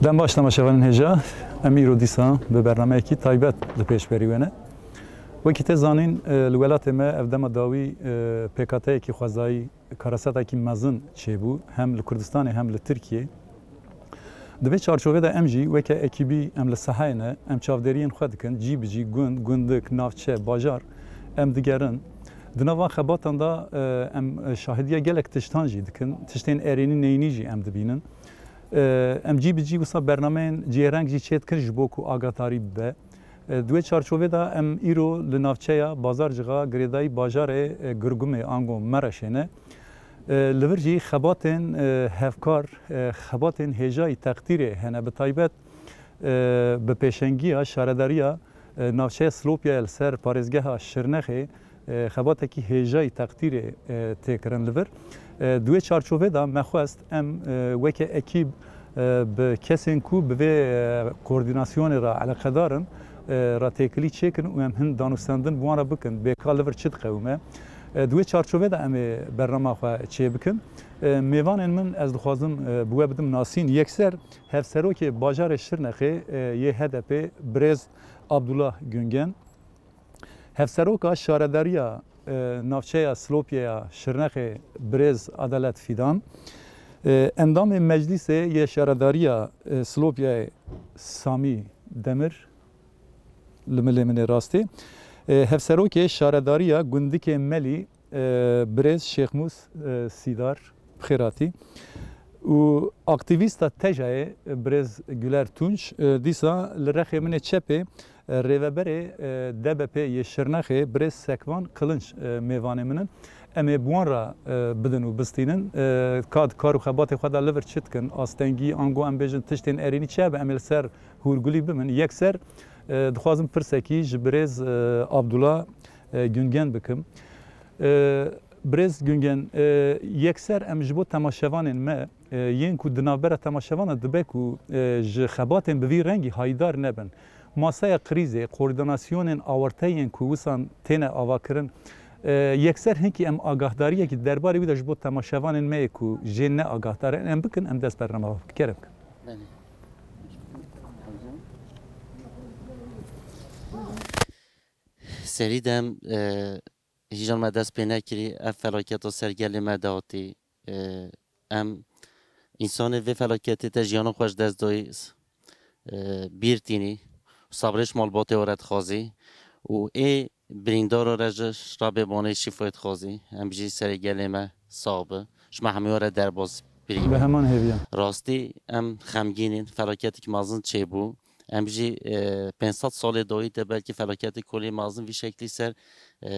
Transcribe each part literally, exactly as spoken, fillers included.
Dem baş temaşevanên hêja, em îro dîsa bi bernameyekî taybet li pêşberî we ne. Wekî tê zanîn, e, li welatê me ev dema dawî, e, pêkhateyekî xwezayî, karasetekî mezin çêbû, hem li Kurdistanê hem li Tirkiyê. Di vê çarçovê de em jî weke ekîbî em li sehayê ne, em çavdêriyên xwe dikin, cî bi cî, gund, gundik, navçe, bajar em digerin. Di nav van xebatan de, e, em şahidiya gelek tiştan jî dikin, tiştên erênî neyînî jî em dibînin. E, em cî bi cî wisa bernameyên cihêreng jî çêdikin ji bo ku agadarî bibe. E, di wê çarçovê de em îro li navçeya Bazarcixa girêdayî bajarê, e, Gurgumê ango Mereşê ne. E, li vir jî xebatên, e, hevkar, e, xebatên hêjayî teqdîrê hene, bi taybet, e, bi pêşengiya şaredariya, e, navçeya Silopyayê li ser parêzgeha Şirnexê, e, xebatekî hêjayî teqdîrê, e, tê kirin li vir. E, di wê çarçovê de me xwest em, e, weke ekîb, e, bi kesên ku bi vê, e, koordînasyonê re eleqedar in, e, re têkilî çêkin û em hin danûstendin bi wan re bikin, bêka li vir çi diqewime. E, di wê çarçovê de em ê bernama xwe çêbikin. E, mêvanên min ez dixwazim, e, bi we bidim nasîn. Yekser hevserokê bajarê Şirnexê, e, yê H D P, birêz Abdullah Güngen. Hevseroka Şaredariya, e, Navçeya Silopyeya Şirnexê birêz Adalet Fidan, e, endamê Meclîsê yê Şaredariya, e, Silobyayê Samî Demir, li milê min ê rastê, e, hevserokê Şaredariya Gundikê Melî, e, birêz Şêxmûs, e, Sîdar, bi xêr hatî. Û aktîvîsta TEJAyê, e, birêz Güler Tunç, e, dîsa li rexê min ê çepê, e, rêveberê, e, D B P yê Şirnexê, birêz Sekvan Kılınç, e, mêvanê min in. Em ê bi wan re, e, bidin û bistînin. E, ka di kar û xebatê xwe de li vir çi dikin, astengî, ango em bêjin tiştên erênî çi hebe, em ê li ser hûrgulî bimin. Yekser, e, dixwazim pirsekî ji birêz, e, Abdullah, e, Güngen bikim. E, Birêz Güngen, e, yekser em ji bo temaşevanên me, e, yên ku di navbera temaşevan de dibe ku, e, ji xebatên bi vî rengî hayîdar nebin. Masaya krîzê, koordînasyonên awarte yên ku wisan têne avakirin, e, yekser hinkî em agahdariyekî derbarê wî de ji bo temaşevanên me yê ku jê ne agahdar in, em bikin, em dest bernama xwe bikin. Kerem bikin. Belê. Serî de em, e, hîjan me dest pê nekirî, ev felaketa ser gelê me de hatî. E, em, însanê vê felaketê te jiyana xwe ji dest dayî, e, bîr tînî, sabrê ji malbatê were dixwazî û ê birîndara re ji Rabê banê şîfayê dixwazî. Em jî serê gelê me sax bi. Ji me hemû re derbas birî. Bi heman hêviya. Rastî em xemgîn in, felaketek mezin çêbû. Em jî, e, pênc sed salê dawî de belkî felaketê kolê mezin vî şeklî ser, e,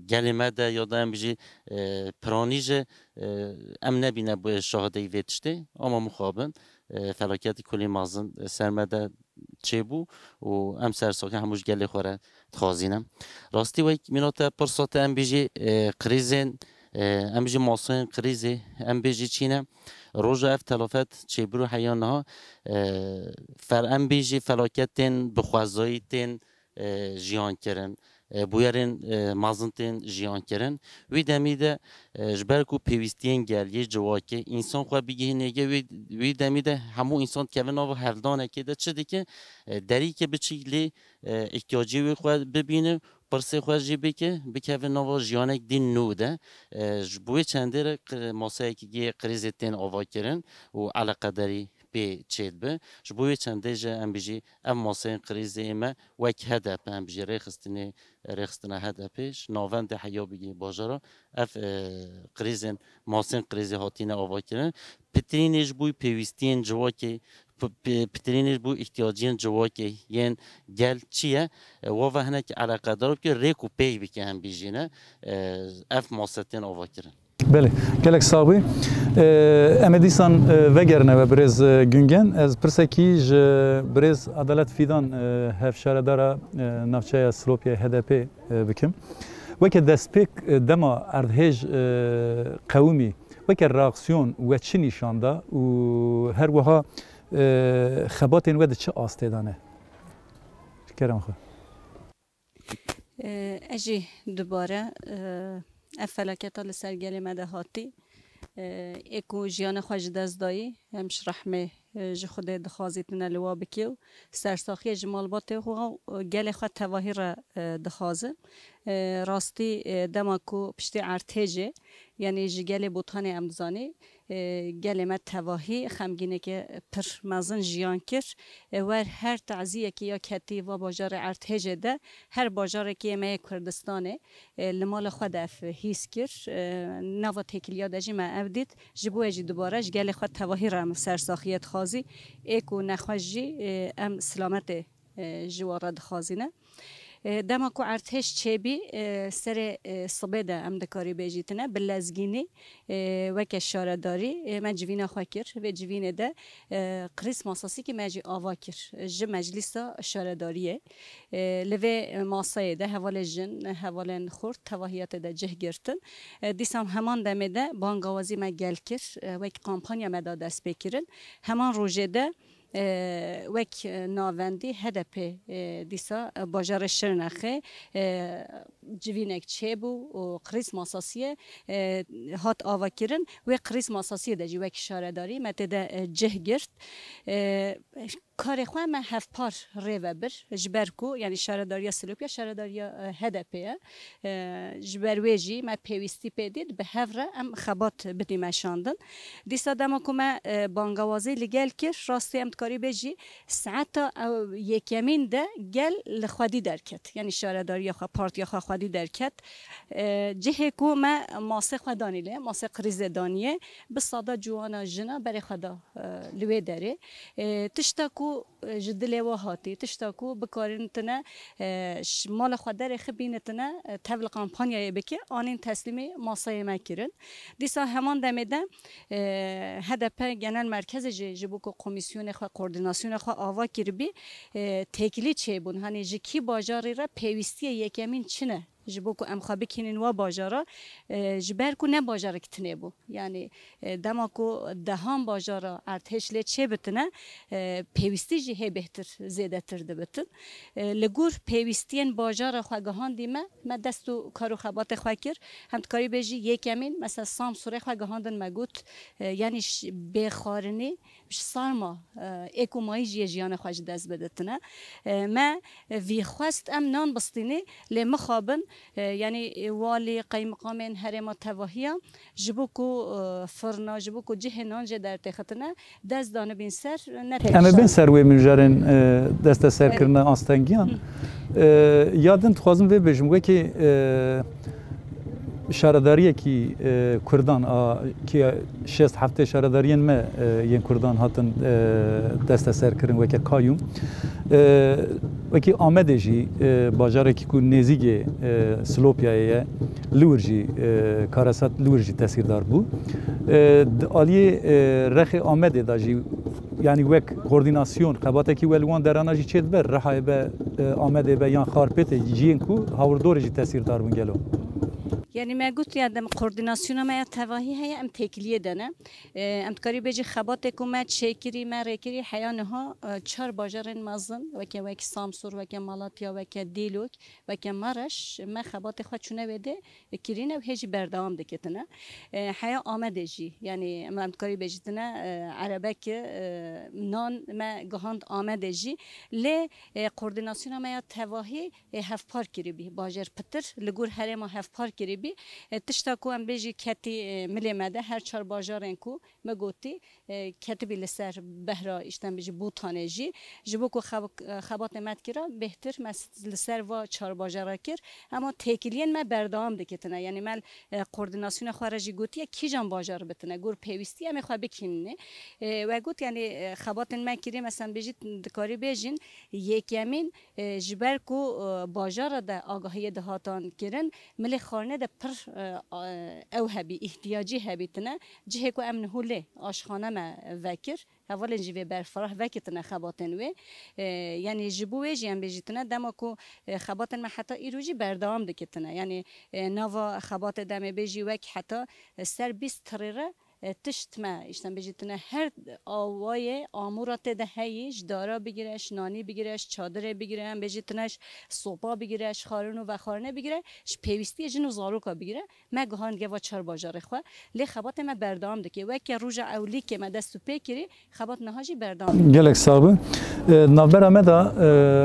gelê me de ya da em jî, e, piranî jî, e, em nebîne bûye şahideyî vê tiştê. Ama mixabin, e, felaketê kolê mezin, e, ser me de çêbû û em sersaxî hemû ji gelê xwe re dixwazîne. Rastî wek mîna te pirsa te em bijî, e, krîzên, e, em bijî masayên krîzê, em bijî çî ne. Roja ev telafet çêbû heya niha, e, fer em bijî felaketên bi xwezayî tên, e, jiyan kirin, e, bûyerên, e, mezin tên jiyan kirin. Wî demî de, e, ji ber ku pêwîstiyên gel yê civakê, însan xwe bigihîne yê wî, wî demî de hemû însan dikevin nava hevdanekê de çi dike, e, derîke biçîk lê, e, îhtiyacê wê xwe bibîne, pirsê xwe jî bike, bikeve nava jiyanek din nû de. E, ji bo wê çendê re qi-, maseyekî yê krîzê tên avakirin û eleqederî pê çêdibe. Ji bo wê çendê jî em bijî ev maseyên krîzê me wek H D P em bijî rêxistinê, rêxistina H D P ji navendê heya bigî bajara ev, e, krîzên, masên krîzê hatine avakirin. Pitirînê ji bo pêwîstiyên civakê, pi-, pi-, pitirînê ji bo îhtiyaciyên civakê yên gel çi ye? E, wa ve hinek eleqedar bike, rêk û pêy bike em bijîne, e, ev mase tên avakirin. Belê, gelek sax bî. E, em ê dîsan, e, vegerine we birêz, e, Güngen. Ez pirsekî ji birêz Adalet Fidan, e, hevşaredara, e, navçeya Silopyayê H D P, e, bikim. Weke destpêk, e, dema erdhêj, e, qewimî, weke reaksiyon we çi nîşan da û her wiha, e, xebatên we di çi astê de ne? Kerem xwe. E, ez jî dubare, e, ev felaketa li ser gelê me de hatî. E, ê ku jiyana xwe ji dest dayî, em ji rehmê e, ji Xwedê dixwazîtine li wa bike û sersaxiyê ji malbatê xwe û gelê xwe tevahî re, e, dixwazin. E, rastî, e, dema ku piştî erdhêjê, yanî ji gelê Botanê em dizanî, e, gelê me tevahî xemgîneke pir mezin jiyan kir. E, wer her taziyekî ya ketî va bajarê erdhêjê de, her bajarekî yê me yê Kurdistanê, e, li mala xwe de ev hîs kir. E, nava têkiliya de jî me ev dît. Ji bo wê jî dubare ji gelê xwe tevahî re em sersaxiyê dixwazî. Ê ku nexweş jî, e, em silametê, e, ji wan re dixwazîne. E, dema ku erdhêj çêbî, e, serê, e, sibê de em dikarî bêjî tine, bi lezgînî, e, weke şaredarî, e, me civîna xwe kir. Vê civînê de, e, krîz masasîkî me jî ava kir ji meclîsa şaredariyê. E, li vê maseyê de hevalê jin, hevalên xurt tevahiya tê de cih girtin. E, dîsa heman demê de bangawazî me gel kir, e, wek kampanya me da destpêkirin. Heman rojê de, e, wek, e, navendî H D P, e, dîsa, e, bajarê Şirnexê, e, civînek çêbû û krîz masasiyê, e, hat avakirin. Wê krîz masasiyê de jî wek şaredarî me tê de, e, cih girt. E, Karê xwe me hevpar rê ve bir, ji ber ku, yanî şaredariya Silopya şaredariya, e, H D P ye. E, ji ber wê jî me pêwîstî pê dît, bi hev re em xebat bidî meşandin. Dîsa dema ku me, e, bangawazî li gel kir, rastî em dikarî bê jî saeta ew yekemîn de gel li xwedî derket. Yanî şaredariya xwe, partiya xwe xwedî derket. E, cihê ku me masê xwe danî lê, masê krîzê daniyê, bi sada ciwana jina berê xwe da, e, li wê derê. E, tişta ku, e, ji dilê we hatî, tişta ku bikarîn tine, e, ş-, mala xwe derê xibîne tine, e, tevli kampanyayê bike, anîn teslîmî masayê me kirin. Dîsa heman demê de, e, H D P Genel Merkezê jî ji bo ku komîsyonê xwe, koordînasyonê xwe ava kiribî, e, têkilî çêbûn. Hanî ji kî bajarî re pêwîstiyê yekemîn çi ne? Ji bo ku em xwe bikînin wa bajara, e, ji ber ku ne bajarek tinê bû. Yanî, e, dema ku dehan bajara erdhêj lê çêbitine, e, pêwîstî jî hê bêhtir, zêdetir dibitin. E, li gor pêwîstiyên bajara xwe gihandî me, me dest û kar û xebatê xwe kir. Em dikarî bêjî yekemîn, mesela Samsûrê xwe gihandin me got, e, yanî ş-, bêxwarinî, ji sarma, e, ê ku mayî jî yê jiyana xwe ji dest biditine. E, me vî xwest em nan bistînî, lê mixabin, e, yanî, e, walî, qeymiqamên herêma tevahiya ji bo ku, e, firna, ji bo ku cihê nan jê dertêxitine, dest danibîn ser, ne Em ê bên ser wê mijarên, e, desteserkirina astengiyan. E, ya din dixwazim vê bêjim, wekî, e, şaredariyekî, e, Kurdan a, ki şêst heftê şaredariyên me, e, yên Kurdan hatin, e, desteserkirin weke kayûm. E, wekî Amedê jî, e, bajarekî ku nêzîgê, e, Silopyayê ye, li wir jî, e, karesat li wir jî tesîrdar bû. E, di aliyê, e, rexê Amedê de jî, yanî wek koordînasyon, xebatekî we li wan derana jî çêdibe, Rihayê be, e, Amedê be yan Xarpêtê, ciyên ku hawirdorê jî tesîrdar bûn gelo? Yanî me got ya dem koordînasyona me ya tevahî heye, em têkiliyê de ne. E, em dikarî bêjî xebatê ku me çêkirî, me rêkirî heya niha, e, çar bajarên mezin, weke, wek Samsûr, weke Malatya, weke Dîlok, weke Mereş, me xebatê xwe çûne wê dê, e, kirîne û hê jî berdewam dikitine. E, heya Amedê jî, yanî em, em dikarî bêjîtine, e, erebeke, e, nan me gihand Amedê jî. Lê, e, koordînasyona me ya tevahî, e, hevpar kiribî. Bajêr pitir li gor herêma hevpar kiribî. E, tişta ku em bêjî ketî, e, milê me de her çar bajarên ku me gotî, e, ketibî li ser behra, îşte em bêjî Botanê jî. Ji bo ku xeb-, e, xebatê me dikira, bêhtir me s-, li ser va çar bajara kir. Hema têkiliyên me berdewam dikitine. Yanî me, e, koordînasyona xwe re jî gotiye kîjan bajar bitine. Gor pêwîstî em ê xwe bikînî. E, we got, yanî, e, xebatên me kirî, mesela bêjî dikarî bêjin, yekemîn, e, ji ber ku, e, bajara de agahiyê dihatan kirin, milê xwarinê de pir, e, a, ew hebî, îhtiyacî hebî tine. Cihê ku em niho lê aşxane me vekir, hevalên jî vê berfireh vekitine xebatên wê. E, yanî ji bo wê jî em bêjîtine, dema ku, e, xebatên me heta îro jî berdewam dikitine. Yanî, e, nava xebatê demê bêjî wek heta, e, ser bîst tirê re E, tişt me, îşte em bêjî tine her awayê amûra tê de heyî, ji dara bigire, ji nanî bigire, ji çadirê bigire, em bêjî tine ji sopa bigire, ji xwarin û vexwarine bigire, ji pêwîstiyê jin û zaroka bigire, me guhand geva çar bajarê xwe. Lê xebatê me berdewam dike. Weke roja ewlî ke me dest û pê kirî, xebat niha jî berdewam dike. Gelek sax be. E, navbera me de,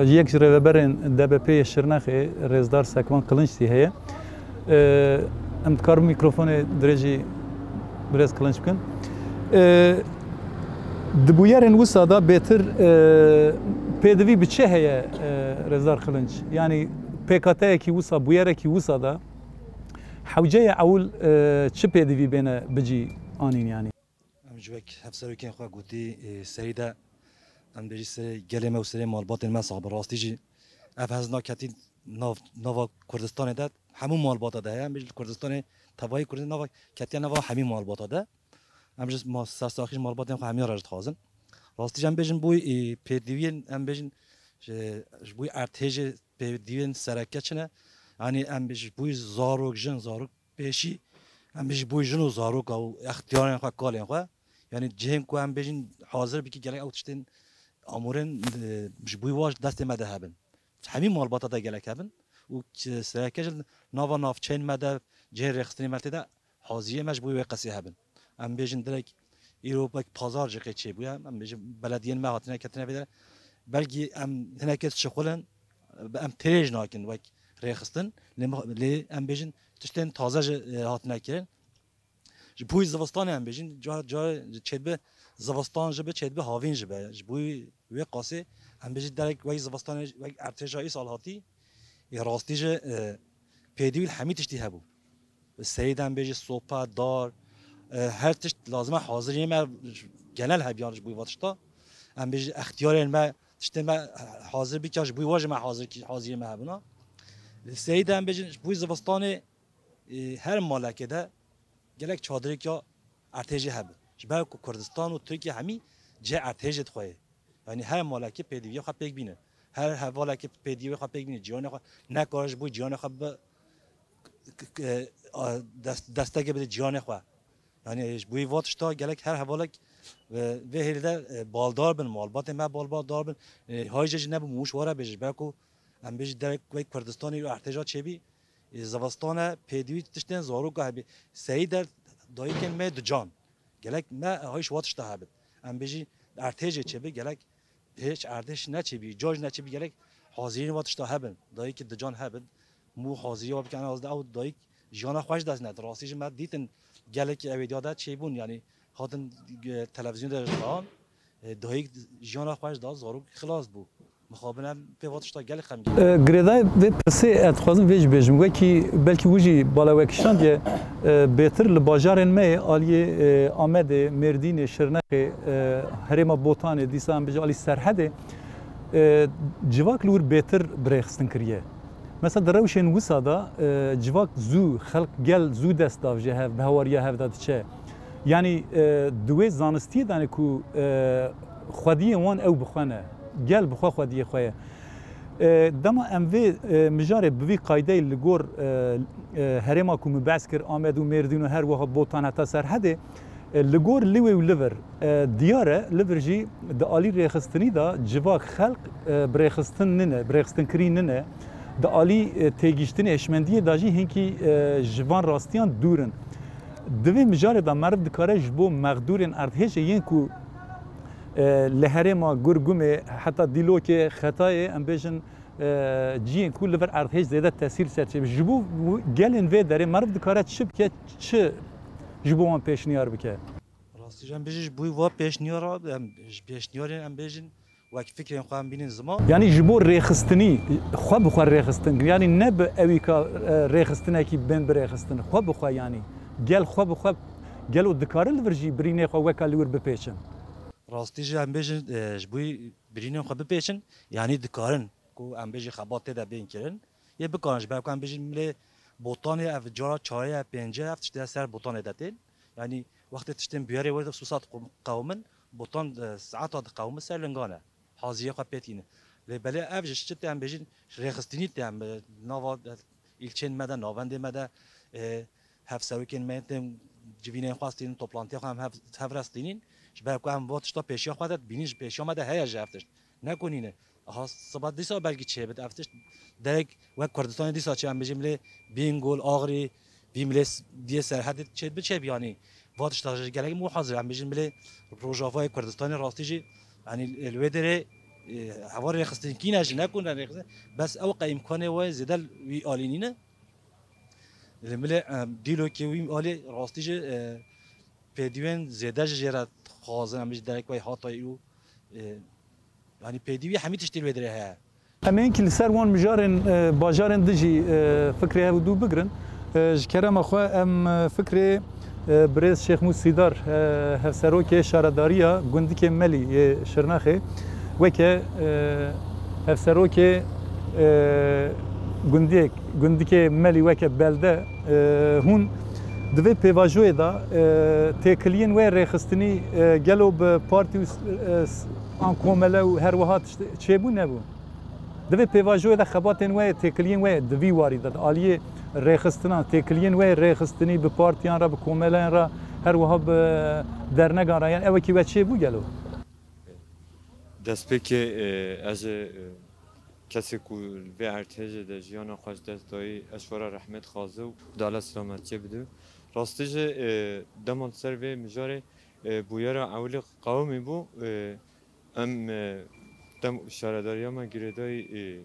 e, yek ji rêveberên D B P'yê Şirnexê, rêzdar Sekvan Kilinç jî heye. E, em dikarin mîkrofonê dirêjî birêz Kilinç bikin. E, di bûyerên wisa de bêtir, e, pêdivî bi çi heye, e, rêzdar Kilinç? Yanî pêkhateyekî wisa, bûyerekî wisa de hewceyê ewil, e, çi pêdivî bêne bicî anîn yanî? Em ji wek hevserokên xwe gotî, e, serî de, em bêjî serê gelê me û serê malbatên me sax bin. Rastî jî ev hezna ketî nav, nava Kurdistanê de hemû malbata de heye. Em bêjî li Kurdistanê tevayî Kurdistanê nava ketiye nava hemî malbata de. Em ji ma-, sersaxî ji malbatên xwe hemiya re jî dixwazin. Rastî jî em bêjin bûyî, e, pêdiviyên, em bêjin ji, ji bûyî erdhêjê pêdiviyên sereke çi ne? Yanî em ji bûyî zarok, jin, zarok pêşî, em ji bûyî jin û zaroka û extiyarên xwe, kalên xwe, yanî cihên ku em bêjin hazir bikî gelek ew tiştên amûrên, e, ji bûyî wa ji destê me de hebin. Hemî malbata de gelek hebin û ki-, sereke ji nava navçeyên me de, cihên rêxistinê me tê de haziyê me ji bo wê qesê hebin. Em bêjin direk îro wek pazar jî qê çêbûye. Em bêjin belediyên me hatine ketine vê de. Belkî em hinekê dişixulin, em têrê jî nakin wek rêxistin. Lê me, lê em bêjin tiştên taze jî, e, hatine kirin. Ji bo zivistanê em bêjin, ca, ca çêdibe zivistan jî be, çêdibe havîn jî be. Ji bo wê qasê em bêjin derek wek zivistanê, wek erdhêja îsal hatî, ê rastî jî, e, pêdivî li hemî tiştî hebû. Serî de em bêjî sopa, dar, e, her tişt lazim e haziriyê me genel hebiyan ji bo va tişta. Em bêjî extiyarên me, tiştên me hazir bike, ji bo wa jî me hazir kî-, haziriyê me hebûna. Li serî de em bêjin ji bo zivistanê, e, her malekê de gelek çadirêka erdhêjê hebin. Ji ber ku Kurdistan û Tirkiye hemî cihê erdhêjê dixweyê. Yanî her malekê pêdiviyê xwe pêk bîne. Her hevalekê pêdiviyê xwe pêk bîne. Ciyanê xwe nekare ji bo ciyanê xwe bi, k-, k-, a, dest-, destekê bide ciyanê xwe. Yanî ji bo va tişta gelek her hevalek, e, vê hêlê de, e, baldar bin, malbatê me balbaldar bin. E, hay jê jî nebû mûş were bêje. Ji ber ku em bêjî derek wek Kurdistanê û erdhêja çêbî, e, zivistane pêdivî tiştên zaroka hebî. Serî der dayikên me dican. Gelek me hay ji wa tişta hebin. Em bêjî erdhêjê çêbi, gelek hêç erdhêj neçêbî, ca jî neçêbî, gelek hazirîn wa tişta hebin. Dayikî dican hebin. Mû haziriya wa bikin, az ew dayik jiyana xwe ji dest ned. Rastî jî me dîtin gelekî ew ê diya de çêbûn, yanî hatin, e, televîzyonê de ji dan, e, dayik jiyana xwe ji da, zarok xilas bû. Mixabin em pê va tişta gelek xemgîn. E, girêdayî vê pirsê ez dixwazim vê jî bêjim. Wekî belkî wî jî bala we kişandiye, e, bêtir li bajarên me yê aliyê, e, Amedê, Mêrdînê, Şirnexê, e, herêma Botanê, dîsa em bêjin alî Serhedê, e, civak li wir bêtir birêxistin kiriye. Mesela di rewşên wisa de, e, civak zû, xelk gel zû dest da ji hev, bi hewariya hev de diçe. Yanî, e, di wê zanistiyê de ne ku, e, xwediyên wan ew bi xwe ne. Gel bi xwe xwediyê xwe ye. E, dema em vê, e, mijarê bi vî qaydeyê li gor, e, e, herêma ku min behs kir, Amed û Mêrdîn û her wiha Botan heta Serhedê, e, li gor li wê û li vir, e, diyar e, li vir jî di alî rêxistinî de civak, xelk, e, birêxistin nine, birêxistinkirî nine, di alî, e, têgihiştinê, hişmendiyê de jî hinkî, e, ji van rastiyan dûr in. Di vê mijarê de meriv dikare ji bo mexdûrên erdhêjê yên ku, e, li herêma Gurgumê heta Dîlokê, Xetayê, em bêjin, e, cihên ku li vir erdhêj zêde tesîr ser çêbe. Ji bo gelên vê derê meriv dikare çi bike, çi ji bo wan pêşniyar bike? Rastî jî em bêjin ji bo va pêşniyara, em ji pêşniyarên em bêjin wek fikrên xwe em bînin ziman. Yanî ji bo rêxistinî, xwe bi xwe rêxistin, yanî ne bi ewîka, e, rêxistinekî bên birêxistin, xwe bi xwe yanî. Gel xwe bi xwe, gelo dikarin li vir jî birînê xwe weka li wir bipêçin? Rastî jî em bêjin, e, ji bo birînên xwe bipêçin, yanî dikarin ku em bêjin xebat tê de bên kirin. Yê bikarin ji ber ku em bêjin milê Botanê ev cara çarê ye, pêncê ye, ev tiştê ser Botanê de tên. Yanî wextê tiştên bûyerê were susa diqewimin, Botan, e, saeta diqewimin ser lingan e. Haziyê xwe pê tîne. Lê belê ev ji çi tê em bêjin, ji rêxistinî tê em, e, nava, e, îlçên me de, navendê me de, e, hevserokên me tên Civînên xwe stînin, toplantiya xwe em hev, hev re stînin. Ji ber ku em va tişta pêşiya xwe de dibînin, ji pêşiya me de heye ji ev tişt. Ne ku nîne. Aha, siba dîsa belkî çêbit ev tişt. Derek wek Kurdistanê dîsa çi em bêjin milê Bîngol, Axrî, vî milê s-, diyê serhedê çêdibe çêbiyanî. Va tişta ji gelek muhazir em bêjin milê Rojavayê Kurdistanê rastî jî, yanî li wê derê, e, heval rêxistinkî ne jî, ne ku ne rêxistin, bes ew qe îmkanê wê zêde li wî alî nîne. Li milê, em, dîlokê wî alî rastî jî, e, pêdivên zêde ji jê re dixwazin, em ji derek wê hatayî û, e, yanî pêdivî hemî tiştî li wê derê heye. Em ê hinkî li ser wan mijarên, e, bajarên dijî, e, fikrê hev û dû bigirin. E, ji kerema xwe em, e, fikrê, e, birêz Şêxmûd Sîdar, e, hevserokê şaredariya gundikê Melî yê Şirnexê weke, e, hevserokê, e, gundiyek, gundikê Melî weke belde, e, hûn di vê pêvajoyê de, e, têkiliyên wê rêxistinî, e, gelo bi partî û s-, e, s-, an komele û her wiha tişt çêbû nebû? Di vê pêvajoyê de xebatên we, têkiliyên we di vî warî de, di aliyê rêxistinan, têkiliyên we rêxistinî bi partiyan re, bi komeleyan re, her wiha bi dernegan re, yan ewekî we çêbû gelo? Destpêkê, e, ez ê, e, kesê ku li vê erdhêjê de jiyana xwe ji dest dayî, ez ji we re rehmet xwaze û Dala selametiyê bide. Rastî jî, e, dema li ser vê mijarê, e, bûyera ewilî qewimî bû, e, Em, e, dem şaredariya me girêdayî, e,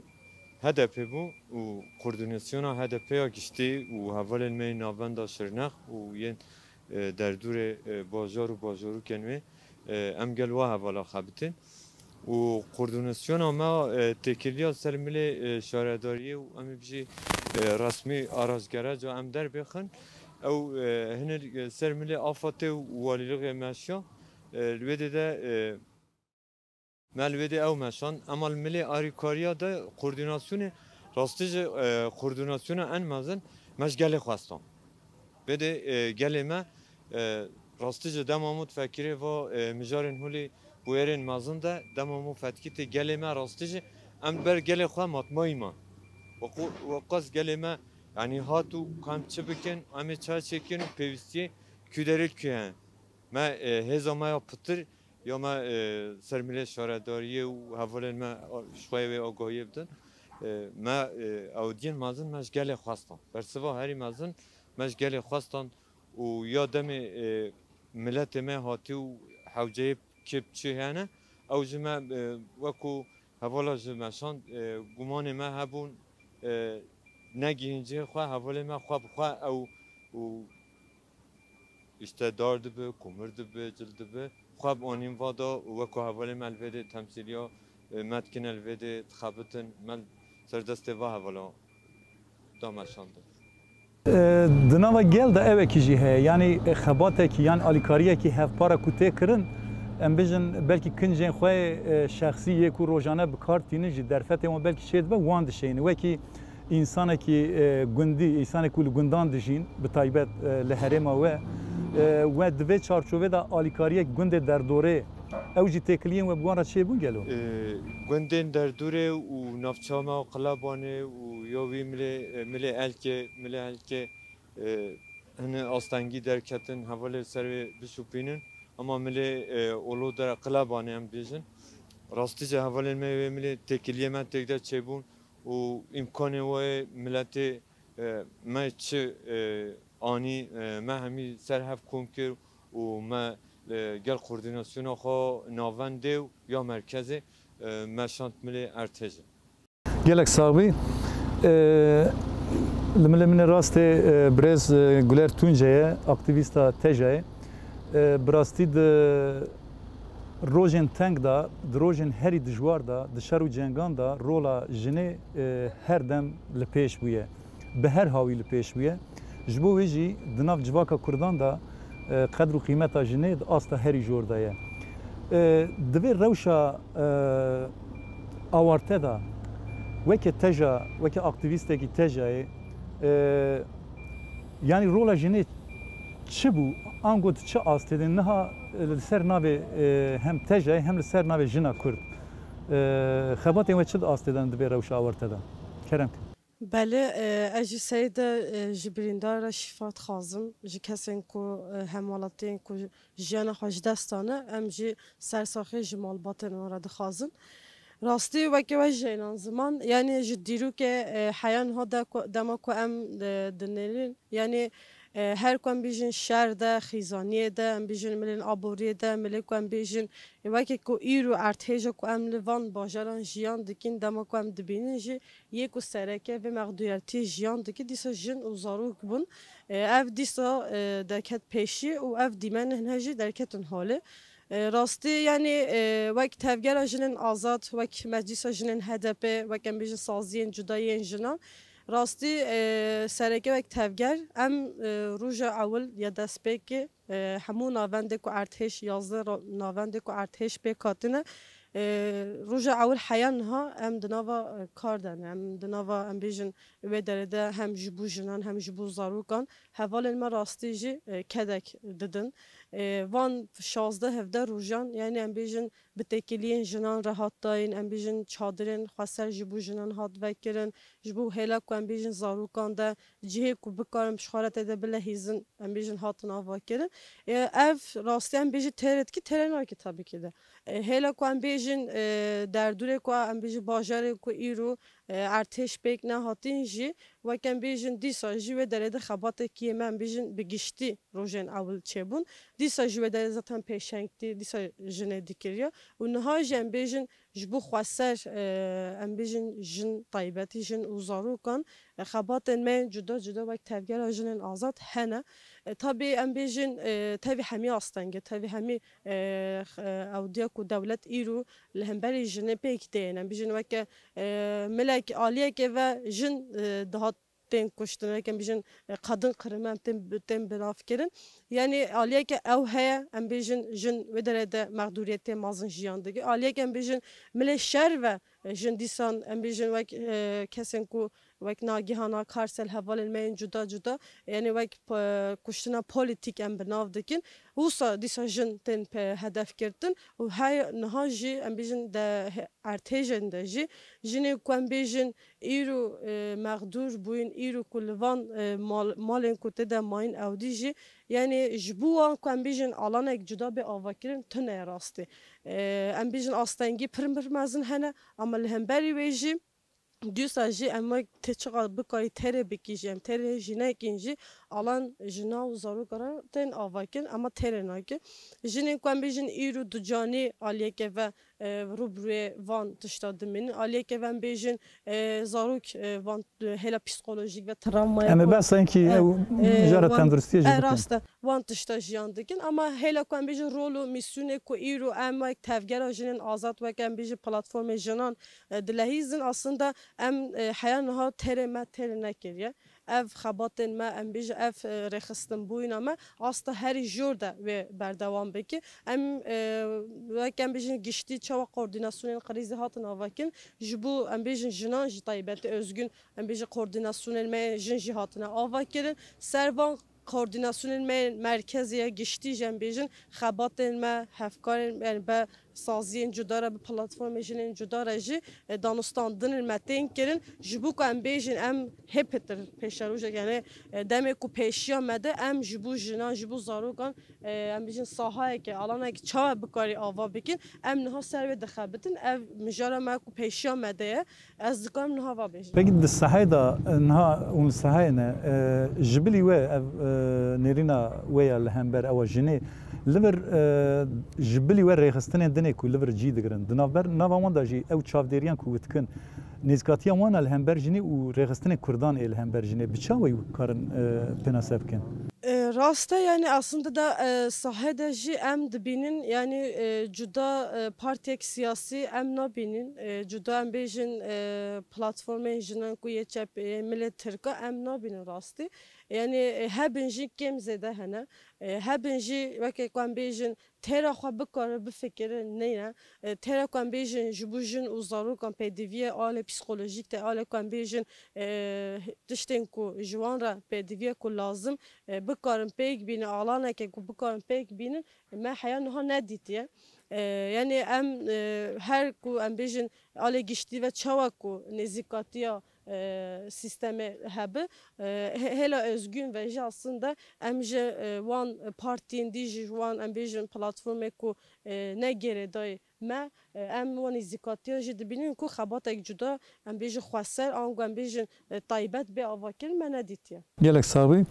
H D P bû û koordînasyona H D P ya giştî û hevalên me yên navenda Şirnex û yên, e, derdûrê, e, bajar û bajarokên wê, e, em gel wa hevala xebitin. Û koordînasyona me, e, têkiliya ser milê, e, şaredariyê û em ê bijî, e, resmî araştgereca em derbêxin. Ew, e, hinek, e, ser milê AFADê û walîlixê meşiya, e, li wê dê de, e, Me li wê dê ew meşand, ema li milê arîkariya de koordînasyonê rastî jî, e, koordînasyona en mezin me ji gelê xwestan. Vê dê, e, gelê me, e, rastî jî dema min difekirê va, e, mijarên holê bûyerên mezin de, dema min fetkî tê gelê me rastî jî em li ber gelê xwe matmayî man. Wequ-, weqas gelê me, yanî hat û ka em çi bikin, em ê çi çêkin û pêwîstiyê kû derê kû hene. Me, e, hêza me ya pitir ya me, e, ser milê şaredariyê û hevalên me, a, ji xwe wê agahiyê bidin. E, me, e, ewdiyên mezin me ji gelê xwestan. Bersiva herî mezin me ji gelê xwestan û ya demê, e, miletê me hatî û hewceyê kê bi çi hene, ew ji me, e, wekû hevala ji meşan, e, gumanê me hebûn, e, negihîn cihê xwe, hevalê me xwe bi xwe ew û Îşte dar dibi, kumir dibi, cil dibi. Xwe bi anîn va da û weko hevalê me li vê dê temsîliya, e, me dikine li vê dê dixebitin, me li ser destê va hevala da meşandin. E, di nava gel de ewekî jî heye. Yanî, e, xebatekî yan alîkariyekî hevpara ku tê kirin, em bijin belkî kincên xwe, e, şexsî yê ku rojane bi kar tînin jî derfetê wan belkî çêdibe, wan dişeyîne. Wekî Însanekî, e, gundî, însanekî ku li gundan dijîn, bi taybet, e, li herêma we, e, we di vê çarçovê de alîkariyek gundê derdorê, ew jî têkiliyên we bi wan re çêbûn gelo? E, gundên derdorê û navça me Qilebanê û ya wî milê, e, milê Elkê, milê Elkê, e, hine astengî derketin, hevalê ser wê bişopînin. Ama milê, e, Olo de Qilebanê em bêjin. Rastî jî hevalên me wê milê têkiliyê me têk de çêbûn. û îmkanê wê miletê, e, me çi, e, anî, e, me hemî ser hev kom kir û me, e, gel koordînasyona xwe navendê û ya merkezê, e, me şand milê erdhêjê. Gelek sax bî. E, li milê min ê rastê, e, birêz, e, Guler Tunce ye, aktîvîsta TEJAyê. E, bi rastî di rojên teng de, di rojên herî dijwar de, di şer û cengan de rola jinê, e, her dem li pêş bûye. Bi her hawî li pêş bûye. Ji bo wê jî di nav civaka Kurdan de, e, qedr û qîmeta jinê di asta herî jor de ye. E, di vê rewşa, e, awarte de weke TEJA, weke aktîvîstekî TEJAyê, e, yanî rola jinê çi bû? Ango tu çi astê de niha, e, li ser navê, e, hem TEJAyê hem li ser navê jina Kurd, e, xebatên we çi di astê de di vê rewşa awarte de? Kerem ke. Belê, e, ez jî serê de, e, ji birîndar re şîfa dixwazim. Ji kesên ku, e, hemwelatiyên ku jiyana xwe ji dest dane, em jî ser saxê ji malbatên wan re dixwazin. Rastî weke we jî Ceylan Ziman, yanî ji dîrokê, e, heya niha de ku, dema ku em, e, dinêrin, yanî, e, her ku em bêjin şer de, xîzaniyê de, em bêjin milên aboriyê de, milê ku em bêjin, e, weke ku îro erdhêja ku em li van bajaran jiyan dikin, dema ku em dibînin jî, yê ku sereke vê mexdûriyetiyê jiyan dike, dîsa jin û zarok bûn. E, ev dîsa, e, derket pêşî û ev dîmen hine jî derketin holê. E, rastî, yanî, e, wek Tevgera Jinên Azad, wek Meclîsa Jinên H D P, wek em bêjin saziyên cuda yên jinan, rastî, e, sereke wek tevger, em, e, roja ewil ya destpêkê, e, hemû navendê ku erdhêj, yazdeh ra-, navendê ku erdhêj pêk hatine, e, roja ewil heya niha em di nava, e, kar de ne, em di nava, em bêjin, wê derê de hem ji bo jinan hem ji bo zarokan hevalên me rastî jî, e, kedek didin. E, van şazdeh hevdeh rojan, yanî em bêjin bi têkiliyên jinan re hat dayîn, em bêjin çadirên xweser ji bo jinan hat vekirin, ji bo hêla ku em bêjin zarokan de cihê ku bikarin ji xwe re tê de bilehîzin, em bêjin hatin avakirin. E, ev rastî em bêjin têrê dikî, têrê nake tabii ki de. E, hêla ku em bêjin, e, derdûrê ku em bêjin bajarê ku îro, e, erdhêj pêk nehatin jî, wek em bêjin dîsa jî wê derê de xebatekî yê me em bêjin bi giştî rojên ewil çêbûn. Dîsa jî wê derê zaten pêşengtî dîsa jinê dikiriye. Û niha jî em bêjin ji bo xweser, e, em bêjin jin taybetî, jin û zarokan, e, xebatên me yên cuda cuda wek Tevgera Jinên Azad hene. E, tabî em bêjin, e, tevî hemî astengî, tevî hemî, e, x-, e, ewdiya ku dewlet îro li hemberî jinê pêk têne. Em bêjin weke, e, milek aliyekê ve jin, e, dihat tên kuştin, weke em bêjin, e, kadın kırımı em tên, tên belav kirin. Yanî aliyeke ew heye, em bêjin jin wê derê de mexdûriyetê mezin jiyan dike. Aliyeke em bêjin milê şer ve, e, jin dîsan em bêjin wek, e, kesên ku wek Nagihana Karsel hevalên me yên cuda cuda, yanî wek, e, kuştina polîtîk em bi nav dikin. Wisa dîsa jin tên pe hedef girtin û her niha jî em bêjin de he-, erdhêjên de jî jinê ku em bêjin îro, e, mexdûr bûyîn, îro ku li van, e, mal-, malên ku tê de mayîn ewdî jî, yanî ji bo wan ku em bêjin alanek cuda bê avakirin, tune ye rastî. E, em bêjin astengî pir pir mezin hene, ama li hemberî wê jî dîsa jî em wek tê çiqa bikarî têrê bikî jî, em têrê jî nekin jî, alan jina û zaroka re tên avakin, ama têrê nakin. Jinên ku em bêjin îro ducanî aliyeke ve, e, rûbirûyê van tişta dimînin. Aliyeke ve em bêjin, e, zarok, e, van, e, hêla psîkolojîk ve travmaya Em ê ku behsa enkî e, ew e, mijara wan, tenduristiyê jî e, bikin. Rast e. Wan tişta jiyan dikin. Ama hêla ku em bêjin rol û mîsyonê ku îro em wek Tevgera Jinên Azad, wek em bêjin platformê jinan, e, dilehîzin, aslında em, e, heya niha têrê me têrê nekiriye. Ev xebatên me, em bêjin ev, e, rêxistinbûyîna me asta herî jor de wê berdewam bike. Em, e, wek em bêjin giştî çawa koordînasyonên krîzê hatin avakin, ji bo em bêjin jinan jî taybetî özgün, em bêjin koordînasyonên me jin jî hatine avakirin. Ser van koordînasyonên me yên merkezî ya giştî jî em bêjin xebatên me, hevkarên, yanî be saziyên cuda re, bi platformê jinên cuda re jî, e, danûstandinên me tên kirin. Ji bo ku em bêjin em hê pêtir pêşerojek, yanî, e, demê ku pêşiya me de em ji bo jinan, ji bo zarokan, e, em bêjin sahayeke, alanekî çawa bikarî ava bikin, em niha ser wê dixebitin. Ev mijara me ku pêşiya me de ye. Ez dikarim niha va bêjim. Peki di sahayê de, e, niha hûn li sahayê ne, e, ji bilî we ev, e, nêrîna we ya li hember ewa jinê, li vir, e, ji bilî we rêxistinên dinê ku li vir cî digirin. Di navber, nava wan de jî ew çavdêriyan ku we dikin, nêzîkatiya wan a li hember jinê û rêxistinên kurdan ê li hember jinê, bi çawa wî karin, e, pênase bikin? E, rast e, yanî aslında da, e, sahê de jî em dibînin, yanî, e, cuda, e, partiyek siyasî em nabînin, e, cuda em bêjin, e, platformên jinan ku yê çep, yê milê Tirka em nabînin rastî. Yanî, e, hebin jî kêm zêde hene. E, hebin jî weke ku em bêjin têra xwe bikare bifikire neyne. E, têra ku em bêjin ji bo jin û zarokan pêdiviye alê psîkolojîk de, alê ku em bêjin, e, tiştên ku ji wan re pêdiviye ku lazim, e, bikarin pêk bînin, alaneke ku bikarin pêk bînin, me heya niha nedîtiye. E, yanî em, e, her ku em bêjin alê giştî ve çawa ku nêzîkatiya e, sîstemê hebe. E, hê-, hêla Özgün ve jî aslında em ji, e, wan partiyên dî jî, ji wan em bêjin platformê ku, e, ne girêdayî me, e, em wan nêzîkatiyan jî dibînin ku xebatek cuda, em bêjin xweser, ango em bêjin, e, taybet bê avakirin me nedîtiye. Gelek sax bî.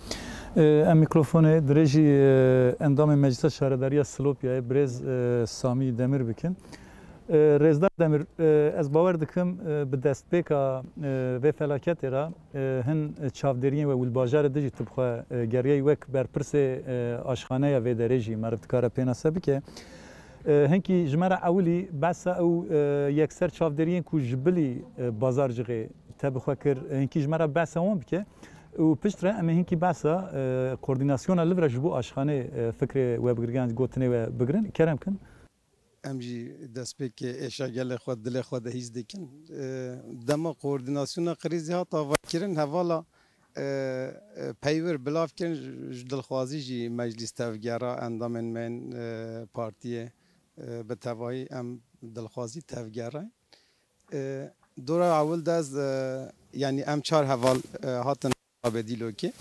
E, em mîkrofonê dirêjî, e, endamê Meclisa Şaredariya Silopiyayê birêz, e, Samî Demir bikin. E, Rêzdar Demir, e, ez bawer dikim, e, bi destpêka, e, vê felaketê re, e, hin çavdêriyên we û li bajarê de jî tu bi xwe, e, geriyayî wek berpirsê, e, aşxaneya vê derê jî meriv dikare pênase bike. E, hinkî ji me re ewilî behsa ew, e, yekser çavdêriyên ku ji bilî, e, Bazarcixê te bi xwe kir, e, hinkî ji me re behsa wan bike. Û piştre em ê hinkî behsa, e, koordînasyona li vir re ji bo aşxanê, e, fikrê we bigirgiyan, gotinê we bigirin. Kerem kin. Em jî destpêkê êşa gelê xwe, dilê xwe de hîs dikin. E, dema koordînasyona krîzê hat avakirin, hevala, e, e, peywir bilav kirin, ji dilxwazî jî meclîs tevgera, endamên me yên, e, partiyê, e, bi tevahî em dilxwazî tevgera. E, dora ewil de ez, e, yanî em çar heval, e, hatin Abê Dîlokê.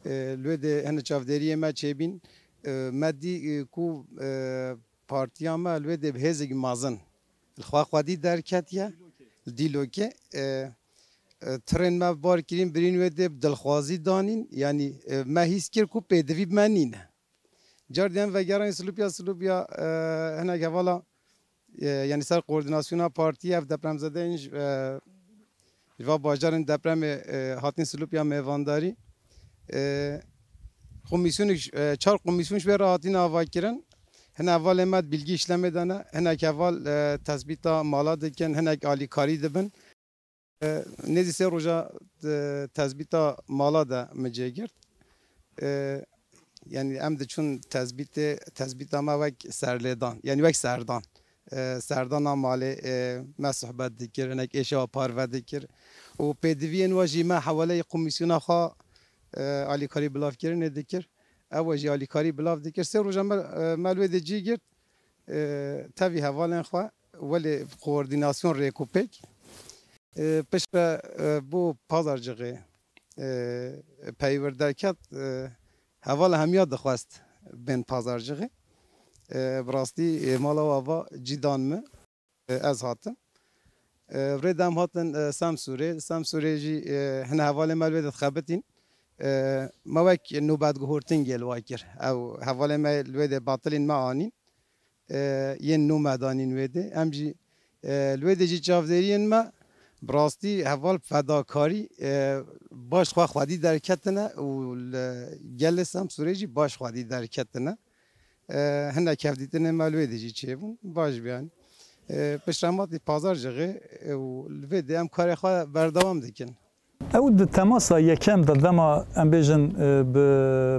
E, li wê de hene çavdêriyê me çêbîn. E, me dî, e, ku, e, partiya me li wê de bi hêzek mezin li xwe xwedî derketiye. Li Dîlokê, e, e, tirên me bar kirîn, birîn wê de bi dilxwazî danîn. Yanî, e, me hîs kir ku pêdivî bi me nîne. Car diyen vegeran Silopya, Silopya, e, hinek hevala, e, yanî ser koordînasyona partiyê ev depremzedeyên ji, e, ji va bajarên depremê, e, hatin Silopya mêvandarî. E, komîsyonê, e, çar komîsyon ji wê re hatin ava kirin. Hinek hevalê me bilgi işlemê de ne, hinek heval, e, tesbîta mala dikin, hinek alîkarî dibin. E, nêzî sê roja, e, tezbîta mala de min cêgirt. E, yanî em diçûn tezbîtê, tezbîta me wek serlêdan, yanî wek serdan. E, serdana malê, e, me sohbet dikir, hinek êşa parve dikir. Û pêdiviyên we jî me hewaleyê komîsyona xwe, e, alîkarî bilavkirinê dikir. Ew we jî alîkarî bilav dikir. Sê roja me, e, me li wê de cî girt. E, tevî hevalên xwe welê koordînasyon rêkûpêk. E, piştre, e, bo Pazarcixê, e, peywir derket, e, hevala hemiya dixwest bên Pazarcixê. E, bi rastî, e, mala we va cî dan min. E, ez hatim. E, rê de em hatin, e, Semsûrê. Semsûrê jî, e, hine hevalê me li wê de dixebitîn. E, me wek nûbetguhortin gel wa kir. Ew hevalê me li wê de batilîn me anîn. E, yên nû me danîn wê de. Em jî, e, li wê de jî çavdêriyên me bi rastî heval fedakarî, e, baş xwe xwedî derketine û li gelê Semsûrê jî baş xwedî derketine. E, hinek hevdîtinên me li wê de jî çêbûn. Baş bî yanî. E, piştre em hatî Pazarcixê, e, û li vê de em karê xwe berdewam dikin. Ew di temasa yekem de dema em bêjin, e, bi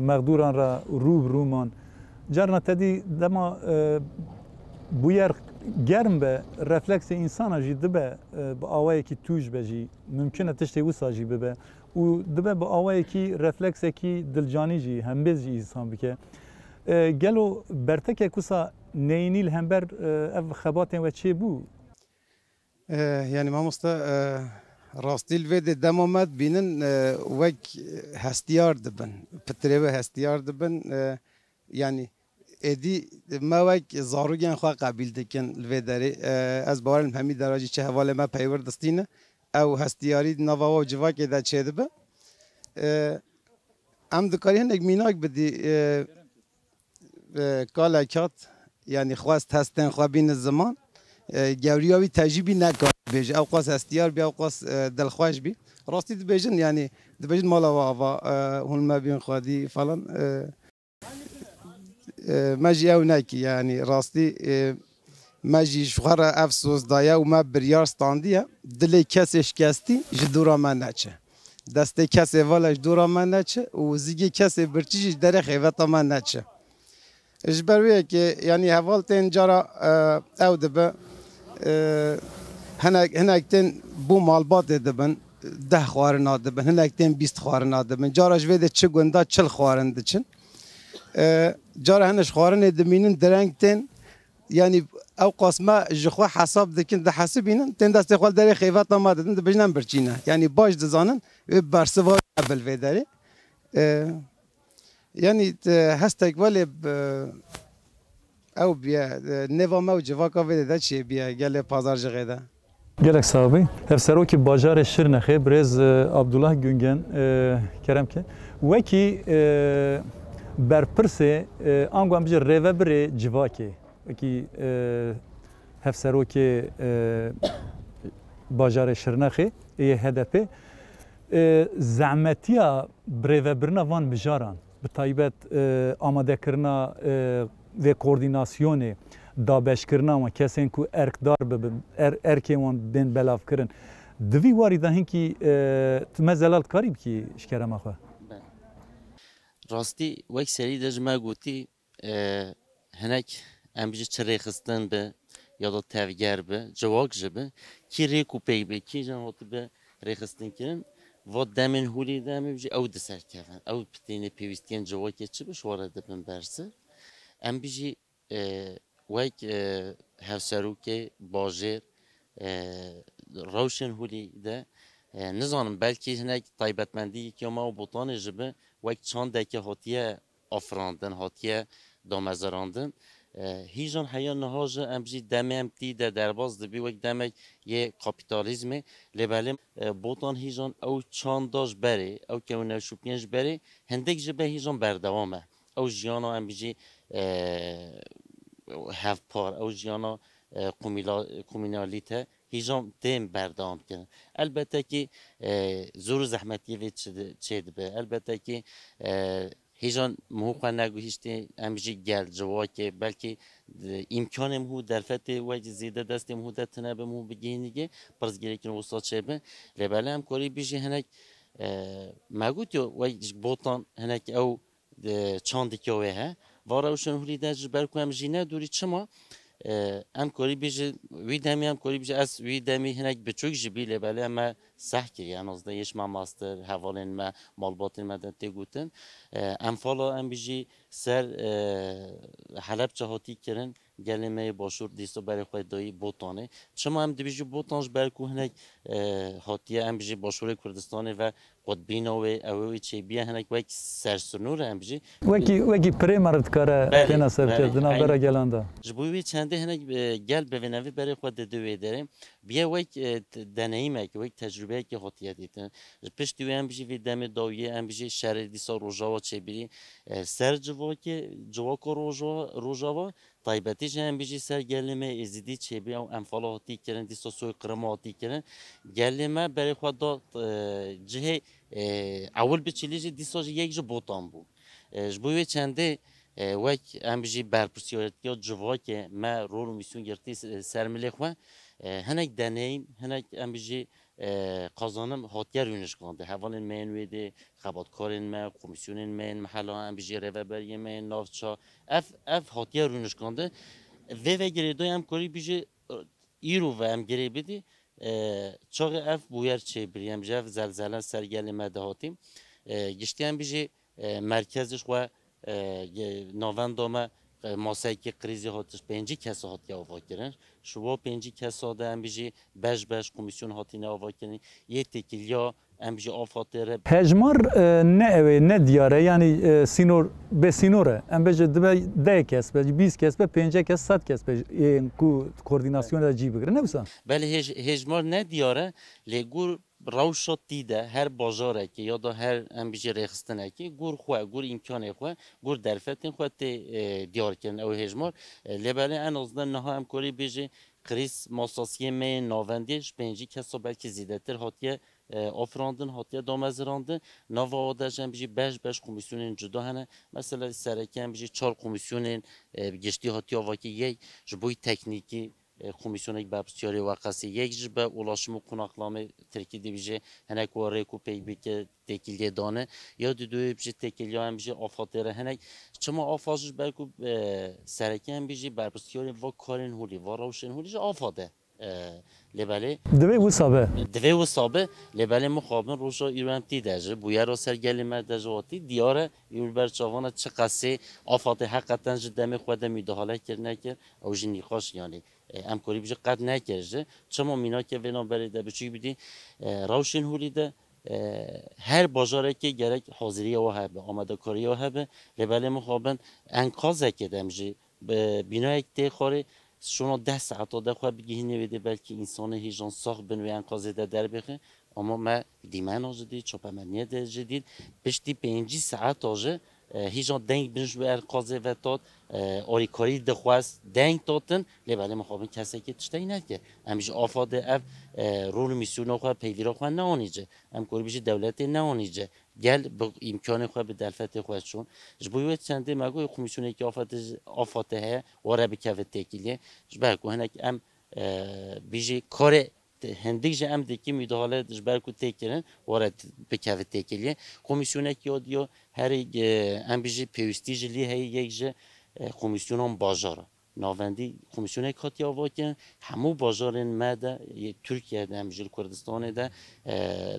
mexdûran re rû bi rû man. Carna te dî dema, e, bûyer germ be, refleksê însana jî dibe, e, bi awayekî tûj be jî, mimkun e tiştê wisa jî bibe. Û dibe bi awayekî refleksekî dilcanî jî, hembêz jî însan bike. E, gelo bertekek wisa neyînî li hember, e, ev xebatên we çêbû? E, yanî mamoste, e, rastî li vê de dema me dibînin, e, wek hestiyar dibin. Pitirê we hestiyar dibin. E, yanî êdî me wek zarokên xwe qebîl dikin li vê derê. E, ez bawerim hemî dera jî çi hevalê me peywir distîne. Ew hestiyarî di nava we û civakê de çêdibe. E, em dikarî hinek mînak bidî, e, e, kalek hat, yanî xwest hestên xwe bîne ziman. E, gewriya wî tejî bî nekar bêje. Ew qas hestiyar bî, ew qas, e, dilxweş bî. Rastî dibêjin, yanî dibêjin mala we ava, e, hûn me bîn xwedî falan. E, E, me jî ew nekî, yanî rastî, e, me jî ji xwe re ev soz daye û me biryar standiye. Dilê kesê şikestî ji dora me neçe. Destê kesê vala ji dora me neçe û zîgê kesê birçî jî ji derê xêveta me neçe. Ji ber wê yekê, yanî heval tên cara, e, ew dibe, e, hinek, hinek tên bo malbatê dibin, deh xwarina dibin, hinek tên bîst xwarina dibin. Cara ji vê de çi gunda çil xwarin diçin. E, cara hene ji xwarinê dimînin, direng tên, yanî ew qasme ji xwe hesab dikin, dihesibînin, tên destê xwe li derê xêveta me didin, dibêjin em birçî ne. Yanî baş dizanin wê bersiva hebin vê derê. E, yanî, e, hestek welê bi, ew biye, e, nêva me û civaka vê de çêbiye gelê Pazarjixê de. Gelek sax bî. Hevserokê bajarê Şirnexê birêz, e, Abdullah Güngen, e, kerem ke. Wekî, e, berpirsê, e, ango em bijî rêvebirê civakê. Wekî, e, hevserokê, e, bajarê Şirnexê yê H D P, e, zehmetiya birêvebirina van mijaran, bi taybet, e, amadekirina, e, vê koordînasyonê, dabeşkirina wan, kesên ku erkdar bibin, er-, erkên wan bên belavkirin, di vî warî de hinkî, e, tu me zelal dikarî bikî ji kerema xwe? Belê. Rastî, wek serî de ji me gotî, e, hinek em bijî çi rêxistin bi ya da tevger bi, civak jî bi, kî rêk û pêk bi, kî jin hatibe rêxistin kirin, va demên holê de em ê bijî ew diserkevin, ew pitênê pêwîstiyên civakê çi bi ji we re dibin bersiv. Em bijî, e, wek, e, hevserokê bajêr, e, rewşên holê de, e, nizanim belkî hinek taybetmendî yekî ya me û Botanê jî bi, wek çandeke hatiye afirandin, hatiye damezirandin. E, hîjan heya niha jî em jî demê em tî de derbas dibî wek demek yê kapîtalîzmê. Lê belê, e, Botan hîjan ew çanda ji berê, ew kewneşopiyên ji berê, hindik ji be hîjan berdewam e. Ew jiyana em bijî, e, hevpar, ew jiyana, e, komîla-, komînalîte hîjan tên berdewam kirin. Elbette kî, e, zor û zehmetiyê vê çi di-, çêdibe. Elbette kî, e, hîjan mihû xwe neguhîştî, em jî gel, civakê, belkî, e, îmkanê mihû derfetê wek zêde destê mihû de tine be, mihû bigihînî ge, pirsgirêkên wisa çêbe. Lê belê em korî bijî hinek, e, me gotiyo wek ji Botan hinek ew, e, çandikê wê he. Va rewşên holî de ji ber ku em jî ne dûrî çima, e, em korî bêjin, wî demî em korî bêjin, ez wî demî hinek biçûk jî bî, lê belê me seh kiriye. En azından yê ji me mastir, hevalên me, malbatên me de tê gotin. E, enfala em bijî ser, e, Helepçe hatî kirin. Gelê me yê Başûr dîsa berê xwe dayî Botanê. Çima em dibêjî Botan? Ji ber ku hinek, e, hatiye em bijî Başûrê Kurdistanê ve qutbîna wê, ew ê wê çêbiye, hinek wek sersinûr e em bijî. Wekî, wekî pirê me re dikare Belê, têne belê, serkeftina aynen. Bera gelan de. Ji bo wê çendê hinek, e, gel bi vê nevê berê xwe dide wê derê. Biye wek, e, t-, deneyîmek, wek tecrûbeyekê hatiye dîtin. Ji piştî wê em bijî vê demê dawiyê em bijî şerê dîsa Rojava çêbirî, e, ser civakê, civaka Roja-, Rojava, taybetî jî em bijî ser gelê me Êzidî çêbî, ew enfala hatî kirin, dîsa soykırımı hatî kirin. Gelê me berê xwe da, e, cihê, e, ewil biçîlî jî dîsa jî yek ji Botan bû. E, ji bo wê çendê, e, wek em bijî berpirsiyaretiya civakê me rol û mîsyon girtî s-, ser milê xwe, e, hinek deneyîm, hinek em bijî e, qazanim hatiye rûnişkandin. Hevalên me yên wê dê, xebatkarên me, komîsyonên me yên mehela, em bijî rêveberiyên me yên navça. Ev, ev hatiye rûnişkandin. Vê ve girêdayî em korî bijî, e, îro ve em girê bidî, e, çaxê ev bûyer çêbirî, em ji ev zelzele ser gelê me de hatî. E, giştî em bijî, e, merkezê xwe, e, ge-, navenda me, e, maseyekî krîzî hat, pêncî kesa hatiye avakirin. Ji bo pêncî kesa de em bijî beş beş komîsyon hatine avakirin. Yê têkiliya em bijî AFADê re. Hejmar, e, ne ew ê, ne diyar e, yanî, e, sînor, bê sînor e. Em bêje dibe deh kes be, bîst kes be, pêncî kes, sed kes be, ê ku koordînasyonê de cî bigirin. Ne wisa? Belê hêj-, hêjmar ne diyar e, lê gor rewşa tî de her bajarekî ya da her em bijî rêxistinekî gor xwe, gor îmkanê xwe, gor derfetên xwe tê, e, diyarkirin ew hêjmar. E, lê belê en azından niha em korî bêjî krîz masasiyê me yê navendî ji pêncî kesa belkî zêdetir hatiye, e, afirandin, hatiye damezirandin. Nava wa de jî em bijî beş beş komîsyonên cuda hene. Mesela sereke em bijî çar komîsyonên, e, giştî hatiye avakî yek ji bo yî teknîkî e, komîsyonek berpirsiyarê weqasê. Yek jî be ulaşım û konaklamê tirkî dibêje, hinek wa rêk û pêk bike têkiliyê dane. Ya di duyê bijî têkiliya em bijî AFADê re hinek. Çima AFAD ji ber ku, e, sereke em bijî berpirsiyarê va karên holî, va rewşên holî ji AFAD e. E, lê belê Divê wisa be. Divê wisa be, lê belê mixabin roja îro em tî de ji bûyera ser gelê me de ji hatî diyar e, îro ber çavan e çi qasê afatê heqeten ji demê xwe de müdahale kir nekir, ew jî nîqaş yanî, e, em korî bijî qet nekir ji. Çima mînakê vê navberê de biçûk bidî, e, rewşên holî de, e, her bajarekê gerek haziriya we hebe, amadekariya we hebe, lê belê mixabin enkazekê de em jî bi bînayek tê xwarê şûna deh saeta de xwe bigihînê wê dê belkî însanê hîjan sax bin wê enkazê de derbêxe. Ama me dîmena jî dît, çapemeniyê de jî dît. Piştî pêncî saeta jî, e, hîjan deng bin ji wê enkazê ve tat, e, alîkarî dixwest, deng tatin, lê belê mixabin kesekî tiştek neke. Em ji afa de ev, e, rol û mîsyona xwe, peywîra xwe neanî ci. Em korî bijî dewletê neanî ci. Gel bi îmkanê xwe, bi derfetê xwe çûn. Ji bo wê çendê me got, komîsyonekî afetê, afetê heye, were bikeve têkiliyê. Ji ber ku hinek em, e, bijî karê te-, hindik ji em dikî müdahale ji ber ku tê kirin, were t-, bikeve têkiliyê. Komîsyonekî ya diyo herî, e, em bijî pêwîstî ji lî heye, yek ji, e, komîsyonan bajara. Navendî komîsyonek hatiye avakirin, hemû bajarên me de, yê Tirkiye de, em ji Kurdistanê de, e,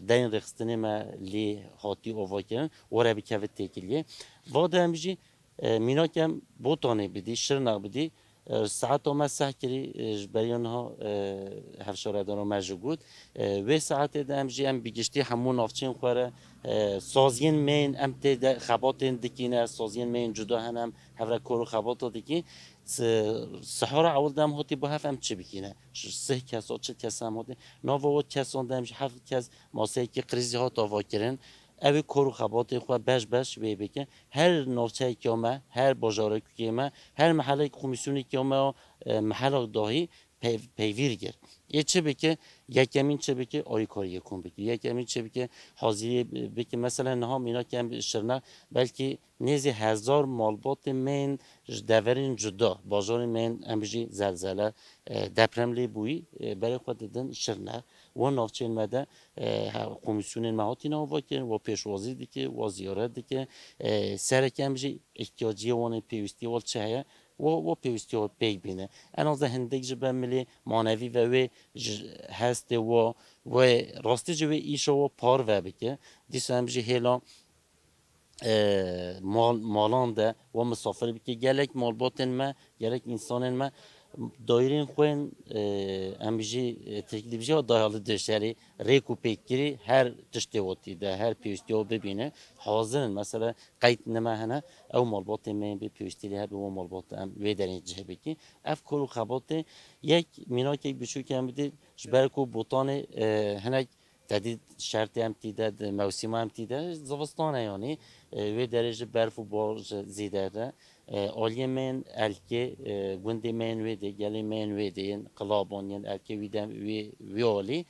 derên rêxistinê me lê hatî avakirin, were bikeve têkiliyê. Va de em jî, e, mînak em Botanê bidî, Şirnex bidî, e, saeta me seh kirî, e, ji beriya niha, e, hevşaredara me ji got. E, wê saetê de em jî em bi giştî hemû navçeyên xwe re, e, saziyên me yên em tê de xebatên dikîne, saziyên me yên cuda hene, em hev re kor û xebata dikî. Si-, sihara ewil de em hatî bo hev em çi bikîne? Ji sih kesa, çil kesa em hatî. Nava wan kesan de em ji heft kes maseyekî krîzî hat avakirin. Ew ê kor û xebatê xwe beş beş wê bike. Her navçeyekî me, her bajarekî me, her mehelek komîsyonekî me, e, mehelek dahî pey-, peywîr kir. Ê çi bike? Yekemîn çi bike? Alîkariyê kom bike. Yekemîn çi bike? Haziriyê bi-, bike. Mesela niha mînak em Şirnex belkî nêzî hezar malbatê me yên ji deverên cuda, bajarên me yên em bijî zelzele, e, deprem lê bûyî, e, berê xwe didin Şirnex. Wan navçeyên me de, e, he-, komîsyonên me hatîne avakirin, wa pêşwazî dike, wa ziyaret dike. E, sereke em jî îhtiyaciyê wan ê pêwîstiyê wan çi heye, wa, wa pêwîstiya pêk bîne. En azdan hindik ji ber milê manevî ve wê ji hestê wa, wê rastî ji wê îşa wa parve bike. Dîsa em jî hêla, e, mal-, malan de wa misafir bike. Gelek malbatên me, gelek însanên me, dayirên xwe yên, e, em jî, e, tirkî dibêje dayalı döşeli, rêk û pêk kirî, her tiştê watî de, her pêwîstiya bibîne, hazir in. Mesela qeyd nime hene, ew malbatê me yên bê pêwîstî lê hebe, wan malbat em wê derê cih bikî. Ev kor û xebatê yek mînakek biçûk em bidî, ji ber ku Botanê, e, hinek tedî şertê em tî de, di mewsîma em tî de, zivistan e yanî, e, wê derê ji berf û bar ji zêde de, e, aliyê me yên Elkê, e, gundê me yên wê dê, gelê me yên wê dê, yên Qilaban, yên Elkê wî dem, wê, wê alî.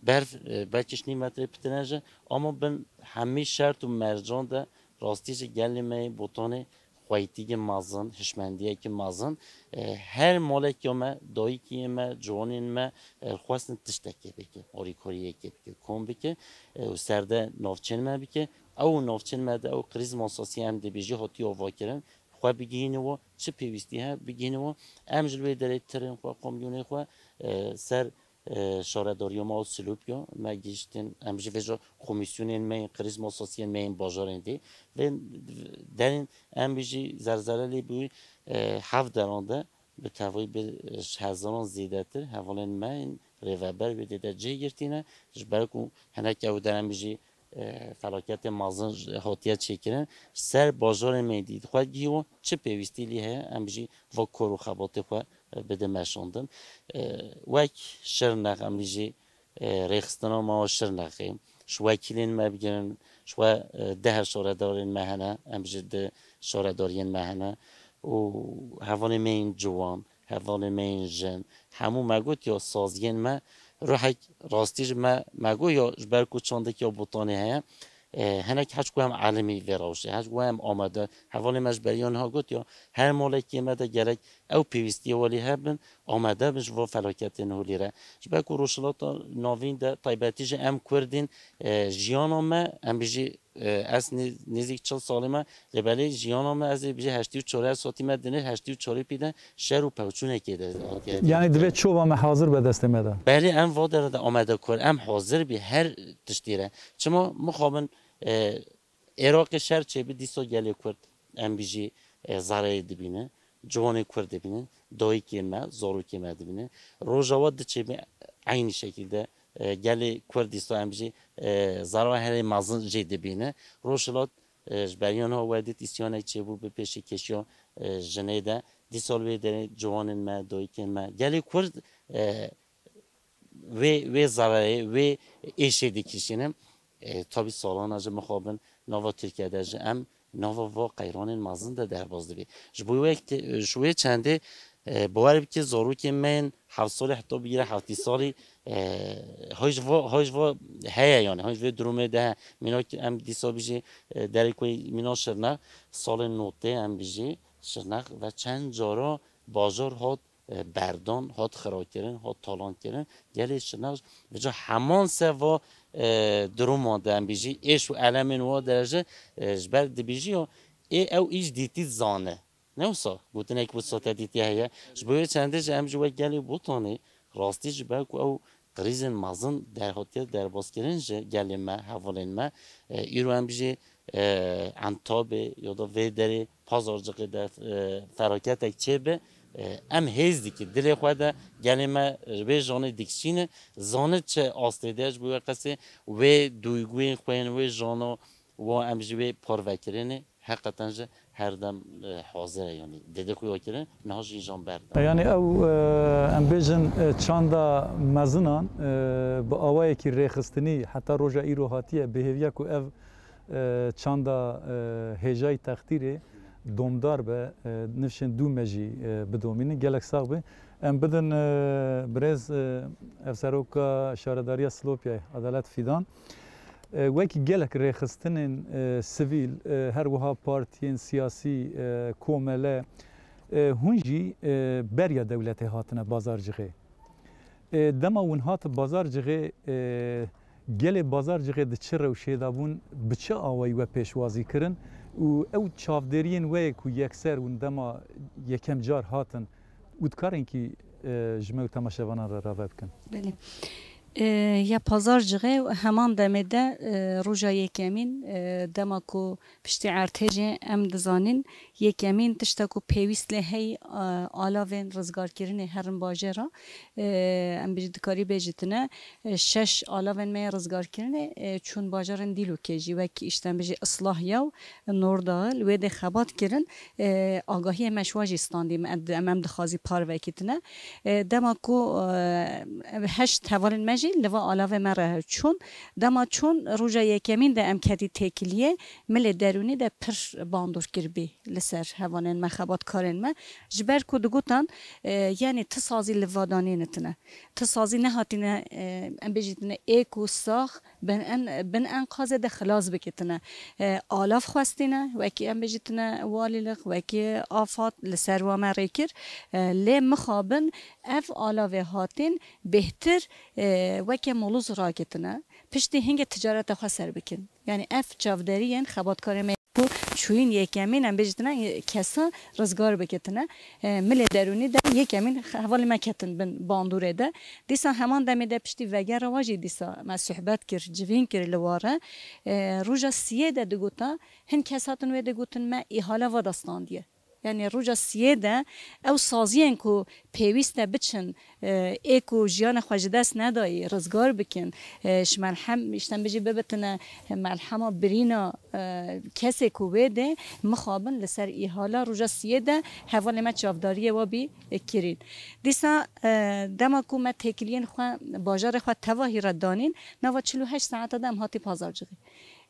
Berf, e, belkî ji nîv metrê pitine ji, ama bin hemî şert û mercan de rastî ji gelê me yê Botanê xweytîkî mezin, hişmendiyekî mezin. E, her malekî me, dayikî me, ciwanên me, e, xwestin tiştekê bike, alîkariyekê bike, kom bike, e, û serde navçên me bike. Ew navçên me de ew krîz masasî em dibêjî hatiye avakirin. Xwe bigihîne wa, çi pêwîstî heye bigihîne wa. Em ji wê derê tirên xwe, kamyonê xwe, e, ser, e, şaredariya me û Silopya me gihîştin. Em jî vêca komîsyonên me yên krîz masasiyên me yên bajarên dê. Vê derên em jî zelzele lê bûyî, e, heft deran de bi tevayî bi, e, ji hezaran zêdetir hevalên me yên rêveber wê dê de cih girtîne. Ji ber ku hinek ew der em jî e, felaketê mezin ji, hatiye çêkirin. Ser bajarê me dî xwe gihî wan çi pêwîstî lê heye, em jî va kor û xebatê xwe, e, bide meşandin. E, wek Şirnex, em jî, e, rêxistina me wa Şirnexê, ji wekîlên me bigirin, ji we, e, deh şaredarên me hene, em jî di şaredariyên me hene û hevalên me yên ciwan, hevalên me yên jin, hemû me got ya saziyên me ruhek rastî ji me, me got ya ji ber ku çandek ya Botanê heye, e, hinek heç ku em elimî vê rewşê, heç ku em amade, hevalê me ji beriya niha got ya her malekê me de gerek ew pêwîstiyê welî hebin, amade bin ji bo felaketên holî re. Ji ber ku Rojhilata Navîn de taybetî ji em Kurdên, e, jiyana me, em jî e, ez nê-, nêzîk çil salê me, lê belê jiyana me, ez ê bijî heştê û çar, ez hatîme dinê, heştê û çarê pî de şer û pevçûnekê de hatiye. Yani divê çova me hazir be destê me de. Belê em va dere de amade kir, em hazir bî her tiştî re. Çima mixabin, e, Êraqê şer çêbi dîsa gelê Kurd em bijî, e, zereyê dibîne, ciwanê Kurd dibîne, dayikê me, zarokê me dibîne. Rojava diçêbi eynî şekilde, e, gelê Kurd dîsa em bijî, e, zara herê mezin jê dibîne. Rojhilat, e, ji beriya niha we dît îsyanek çêbû bi pêşî keşiya, e, jinê de. Dîsa li wê derê ciwanên me, dayikên me, gelê Kurd, e, wê, wê zereyê, wê êşê dikişînin. E, tabî salana jî mixabin nava Tirkiye de jî em nava va qeyranên mezin de derbas dibî. Ji bo wê, ji wê çendê, e, bawer bike zarokên me yên heft salî heta bigire heftî salî, e, hay ji va, hay ji va heye yani, hay ji vê durumê de he. Mînak em dîsa bijî, e, derê ku mîna Şirnex, salên notê em bijî Şirnex ve çend cara bajar hat e, berdan, hat xirakirin, hat talankirin. Gelê Şirnex vêca heman se va, e, duruman de em bijî, êş û elemên wa derece, e, ji ber dibijî ya, ê ew îş dîtî zane. Ne wisa? Gotinek wisa te dîtiye heye. Ji bo wê çendê jî em ji we gelê Botanê rastî ji ber ku ew krîzên mezin derhatiye derbaskirin ji gelê me, hevalên me. E, îro em bijî, e, Entabê ya da vê derê Pazarcixê de, e, felaketek çêbe, e, em hêz dikin. Dilê xwe de gelê me, e, vê janê dikişîne, zane çi astê de ji bo wê qesê wê duyguyên xwe yên wê jana wa em ji wê parvekirinê heqeten ji her dem, e, hazir e, yanî dede xuya kirin, niha jî jan berde. Yani ew, e, em bêjin, e, çanda mezinan, e, bi awayekî rêxistinî heta roja îro hatiye, bi hêviya ku ev, e, çanda, e, hêjayî textîrê domdar be, e, nifşên dû me jî, e, bidomînin. Gelek sax be. Em bidin, e, birêz, e, Hevseroka Şaredariya Silopiyayê, Adalet Fidan. E, wekî gelek rêxistinên, e, sivîl, e, her wiha partiyên siyasî, e, komele, e, hûn jî, e, beriya dewletê hatine Bazarcixê. E, dema hûn hatin Bazarcixê, e, gelê Bazarcixê di çi rewşê de bûn, bi çi awayî we pêşwazî kirin û ew çavdêriyên we yê ku yekser hûn dema yekem car hatin, û dikarin kî, e, ji me û temaşevanan re rave bikin? Belê. E, ya Pazarcixê heman demê de, e, roja yekemîn, e, dema ku piştî erdhêjê em dizanîn, yekemîn tişta ku pêwîst lê hey, e, alavên rizgarkirinê herin bajêra, e, em bijî dikarî bêjî tine, e, şeş alavên me yê rizgarkirinê, e, çûn bajarên Dîlokê jî, wek îşte em bijî Islah Yaw, Nordağ, li wê dê xebat kirin, e, agahiyê me ji wan jî standî, me, em, em dixwazî parvekî tine. E, dema ku, e, heşt hevalên me jî li va alavê me re çûn, dema çûn roja yekemîn de em ketî têkiliyê, milê derûnî de pir bandor kiribî li ser hevalên me, xebatkarên me. Ji ber ku digotan, e, yanî ti sazî li va danîne tine. Ti sazî nehatine, e, em bêjî tine ê ku sax bin en, bin enqazê de xilas bikitine. E, alav xwestîne, wekî em bêjî tine walîlix, wekî afat li ser wa me rê kir. E, lê mixabin ev alavê hatîn bêhtir, e, weke molûz rakitine. Piştî hingê ticareta xwe ser bikin. Yanî ev çavderiyên xebatkarê me ku çûyîn yekemîn em bêjî tine kesa rizgar bikitine. E, milê derûnî de yekemîn hevalê me ketin bin bandorê de. Dîsa heman demê de piştî vegera wa jî dîsa me suhbet kir, civîn kir li wa re. E, roja siyê de digota, hin kes hatin wê digotin me îhala va da standiye. Yanî roja siyê de ew saziyên ku pêwîst e biçin, e, ê ku jiyana xwe ji dest nedayî, rizgar bikin, e, ji melhem, îşte em bijî bibitine, e, melhema birîna, e, kesê ku wê dê mixabin li ser îhala roja siyê de hevalê me çavdariyê we bî, e, kirîn. Dîsa, e, dema ku me têkiliyên xwe, bajarê xwe tevahî re danîn, nava çil û heşt saeta de em hatî Pazarcixê.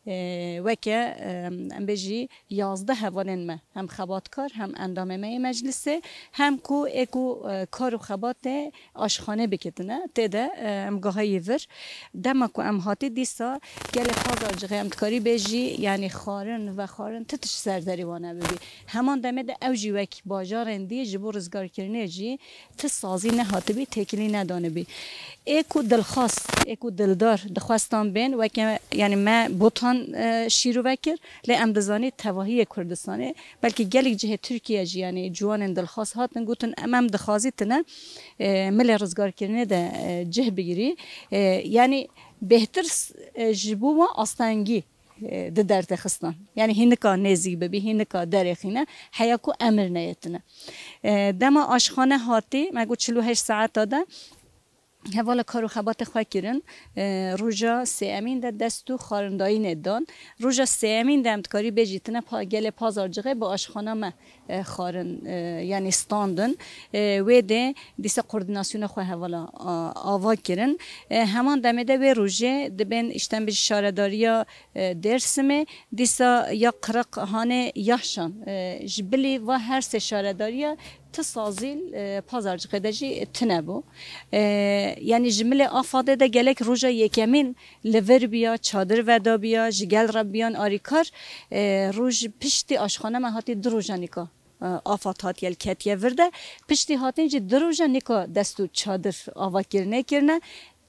E, weke, e, em bêjî yazdeh hevalên me, hem xebatkar, hem endamê me yê meclisê, hem ku ê ku, e, kar û xebatê aşxanê bikitine, tê de, e, em gahayî vir. Dema ku em hatî dîsa gelê Pazarcixê em dikarî bêjî, yanî xwarin, vexwarin, ti tişt ser derî wan nebibî. Heman demê de ew jî wek bajarên dî ji bo rizgarkirinê jî ti sazî nehatibî, têkilî nedanibî. ê ku dilxwaz, ê ku dildar dixwestan bên, weke, yanî me botan, e, şîrove kir, lê em dizanî tevahiyê Kurdistanê, belkî gelek cihê Tirkiye jî, yanî ciwanên dilxwaz hatin, gotin, em, em dixwazî tine, e, milê rizgarkirinê de, e, cih bigirî. E, yanî bêhtir s-, e, ji bo wan astengî, e, di derdê xistan. Yanî hînika nêzîk bibî, hînika derêxîne, heya ku emir neyê tine. E, dema aşxane hatî, me got çil û heşt saeta de, hevala kar û xebatê xwe kirin, e, roja sêyemîn de dest û xarindayînê dan. Roja sêyemîn de em dikarî bêjî tine pa-, gelê Pazarcixê bi aşxana me, e, xarin, e, yanî standin. E, wê de dîsa koordînasyona xwe hevala, a, ava kirin. E, heman demê de wê rojê dibên îşte em bêjî şaredariya, e, Dêrsimê, dîsa ya Qiriq, Hanê, Yahşan. E, ji bilî va her sê şaredariya ti sazî, e, Pazarcixê de jî tine bû. E, yanî ji milê Afadê de gelek roja yekemîn li vir biya, çadir vedabiya, ji gel re biyan arîkar, e, roj piştî aşxane me hatî du roja nîka, e, Afad hatiye li ketiye vir de. Piştî hatin jî du roja nîka dest û çadir avakirinê kirine.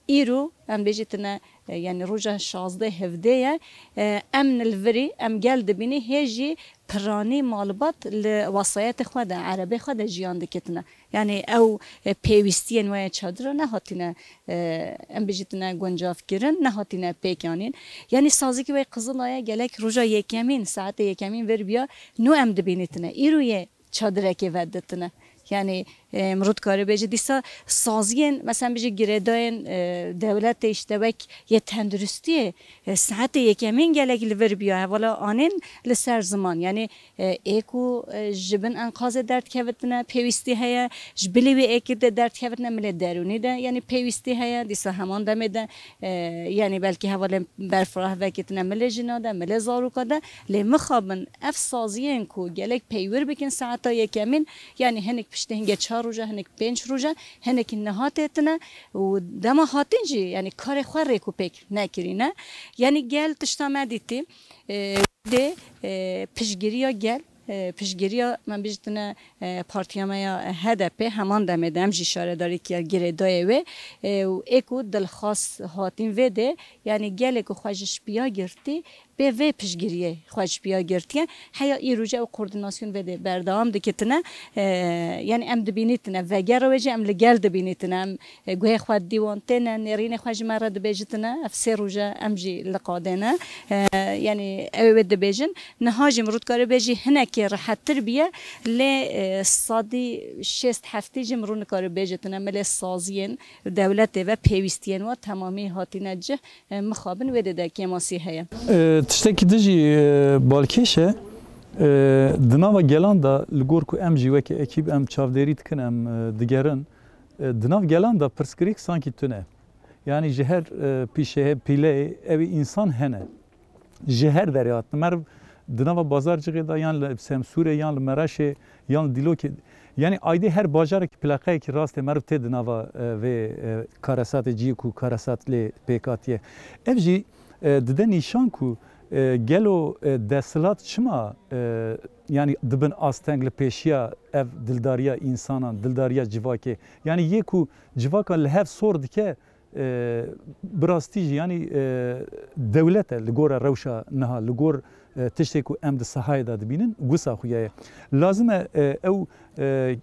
Îro, em bêjî tine, e, yanî roja şazdeh hevdeh ye, e, em li virî, em gel dibînî, hê jî piranî malbat li wesayetê xwe de, erebê xwe de jiyan dike tine. Yanî ew, e, pêwîstiyên we ya çadira nehatine, e, em bêjî tine guncav kirin, nehatine pêk anîn. Yanî sazîkî wê Qizila ye, gelek roja yekemîn, saetê yekemîn vir biya, nû em dibînî tine. Îro yê çadirekê veditine. Yanî, e, mirov dikare bêje dîsa saziyên, mesela bêje girêdayên, e, dewletê, îşte wek yê tenduristiyê, e, saetê yekemîn gelek li vir biya, hevala anên li ser ziman. Yanî, e, ê ku, e, ji bin enqazê derdikevitine pêwîstî heye, ji bilî wê êkê de derdikevitine milê derûnî de, yanî pêwîstî heye, dîsa heman demê de, e, yanî belkî hevalên berfireh vekitine milê jina de, milê zaroka de, lê mixabin ev saziyên ku gelek peywir bikin saeta yekemîn, yanî hinek piştî hingê çar roja, hinek pênc roja, hinek niha têtine û dema hatin jî, yanî karê xwe rêk û pêk nekirîne. Yanî gel tişta me dîtî, e, dê, e, piştgiriya gel, e, piştgiriya, me bijî tine, e, partiya me ya H D P, heman demê de em jî şaredarîkiya girêdayê wê, e, û ê ku dilxwaz hatîn vê dê, yanî gelê ku xwe ji şpiya girtî, bê vê piştgiriyê xwe ji piya girtiye. Heya îro jî ew koordînasyon vê dê berdewam dikitine. E, yanî em dibînîtine, vegera wê jî em li gel dibînîtine. Em, e, guhê xwe dî wan têne, nêrînê xwe ji me re dibêjitine. Ev sê roj e em jî li qadê ne. E, yanî ew ê wê dibêjin. Niha jî mirov dikare bêjî hinekê rihettir biye, lê, e, sedî şêst heftî jî mirov nikare bêjitine. Milê saziyên dewletê ve pêwîstiyên wa temamî hatine cih. E, mixabin wê dê de kêmasî heye. E, tiştekî din jî, e, balkêş e. E, di nava gelan de li gor ku em jî weke ekîb em çavdêrî dikin, em, e, digerin. E, di nav gelan de pirsgirêk sankî tune. Yanî ji her, e, pîşeyê, pîleyê ew ê însan hene. Ji her derê hatine. Meriv di nava Bazarcixê de yan li Semsûrê yan li Mereşê yan li Dîlokê. Yanî aydê her bajarekî pleqeyekî rastê meriv tê di nava, e, vê, e, karesatê cihê ku karesat lê pêk hatiye. Ev jî, e, dide nîşan ku, e, gelo, e, desthilat çima, e, yanî dibin asteng li pêşiya ev dildariya însanan, dildariya civakê. Yanî yê ku civaka li hev sor dike, e, bi rastî jî, yanî, e, dewlet e li gora rewşa niha, li gor, e, tiştê ku em di sahayê de dibînin, wisa xuya ye. Lazim e, e, ew, e,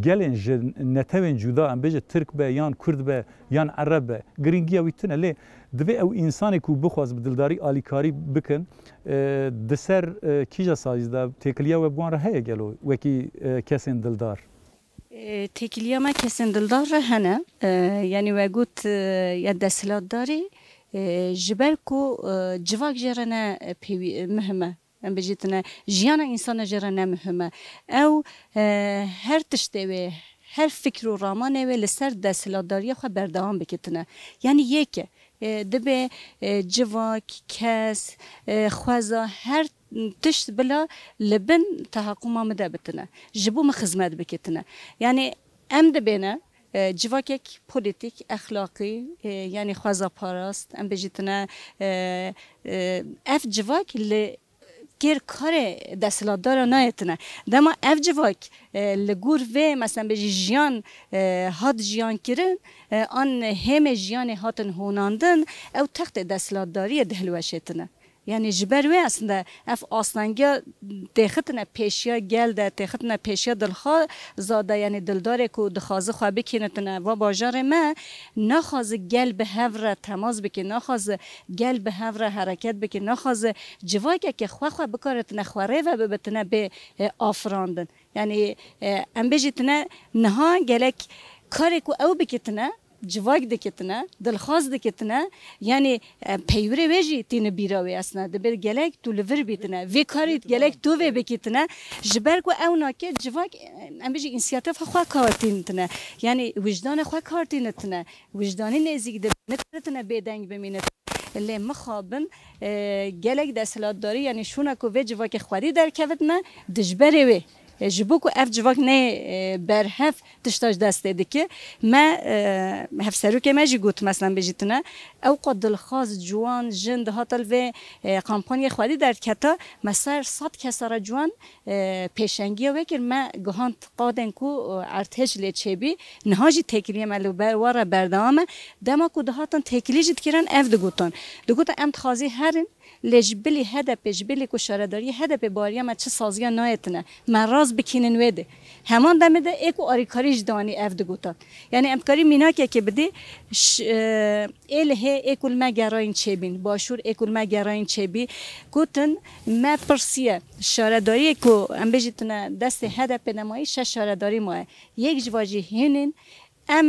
gelên ji netewên cuda, em bêje Tirk be, yan Kurd be, yan Ereb be, girîngiya wî tune. Lê divê ew însanê ku bixwaz bi dildarî alîkarî bikin, e, di ser, e, kîja sazî de têkiliya we bi wan re heye gelo, wekî, e, kesên dildar? E, têkiliya me kesên dildar re hene. E, yanî we got, e, ya desthilatdarî, e, ji ber ku, e, civak jê re ne, e, pêwî-, e, muhim e. Em bijîtine, jiyana însana jê re ne muhim e. Ew, e, her tiştê wê, her fikr û ramanê wê li ser desthilatdariya xwe berdewam bikitine. Yanî yek e, e, dibê, e, civak, kes, e, xweza, her tişt bila li bin teheqûma min de bitine. Ji bo min xizmet bikitine. Yanî em dibêne, e, civakek polîtîk, exlaqî, e, yanî xwezaparast, em bijîtine, e, e, ev civak li kêr karê desthilatdara nayê tine. Dema ev civak, e, li gor vê, mesela bêjî jiyan, e, hat jiyan kirin, e, an hêmê jiyanê hatin honandin, ew textê desthilatdariyê dihilweşê tine. Yanî ji ber wê aslında ev astengiya têxitine pêşiya gel de, têxitine pêşiya dilxwaza de, yanî dildarê ku dixwaze xwe bikînitine va bajarê me, naxwaze gel bi hev re temas bike, naxwaze gel bi hev re hereket bike, naxwaze civakeke xwe xwe bikaritine xwe rê ve bibitine bê, e, afirandin. Yanî, e, em bêjî tine niha gelek karê ku ew bikitine, civak dikitine, dilxwaz dikitine, yanî, e, peywirê wê jî tîne bîra wê esna. Dibê gelek tu li vir bîtine. Vê karî gelek tu vê bikitine. Ji ber ku ew nake civak, e, em bêjî însiyatîfa xwe kartînitine. Yanî wijdana xwe kartînitine. Wijdanî nêzîk dibe, nikaritine bêdeng bimînit. Lê mixabin, e, gelek desthilatdarî, yanî şûna ku vê civakê xwedî derkevitine, dijberê wê. E, ji bo ku ev civak nê, e, berhev tişta ji destê dike, me, e, hevserokê me jî got, meselen bêjîtine, ew qat dilxwaz, ciwan, jin dihata li vê, e, kampanyê xwedî derdiketa, me ser sed kesa re ciwan, e, pêşengiya wê kir, me gihand qadên ku, e, erdhêj lê çêbî, niha jî têkiliyê me li ber wan re berdewam e. Dema ku dihatin têkilî jî dikirin, ev digotin. Digotin, em dixwazî herin, lê ji bilî H D P, ji bilî ku şaredariyê H D P bariya me çi saziya nayêtine, me rast bikînin wê de. Heman demê de ê ku alîkarî ji danî ev digotin. Yanî em dikarî mînakekê bidî, ş-, e, ê li hê ê ku li me gerayîn çêbîn, başûr ê ku li me gerayîn çêbî, gotin, me pirsiye, şaredariyê ku em bêjî tune destê H D P de mayî, şeş şaredarî maye. Yek ji va jî hîn in, em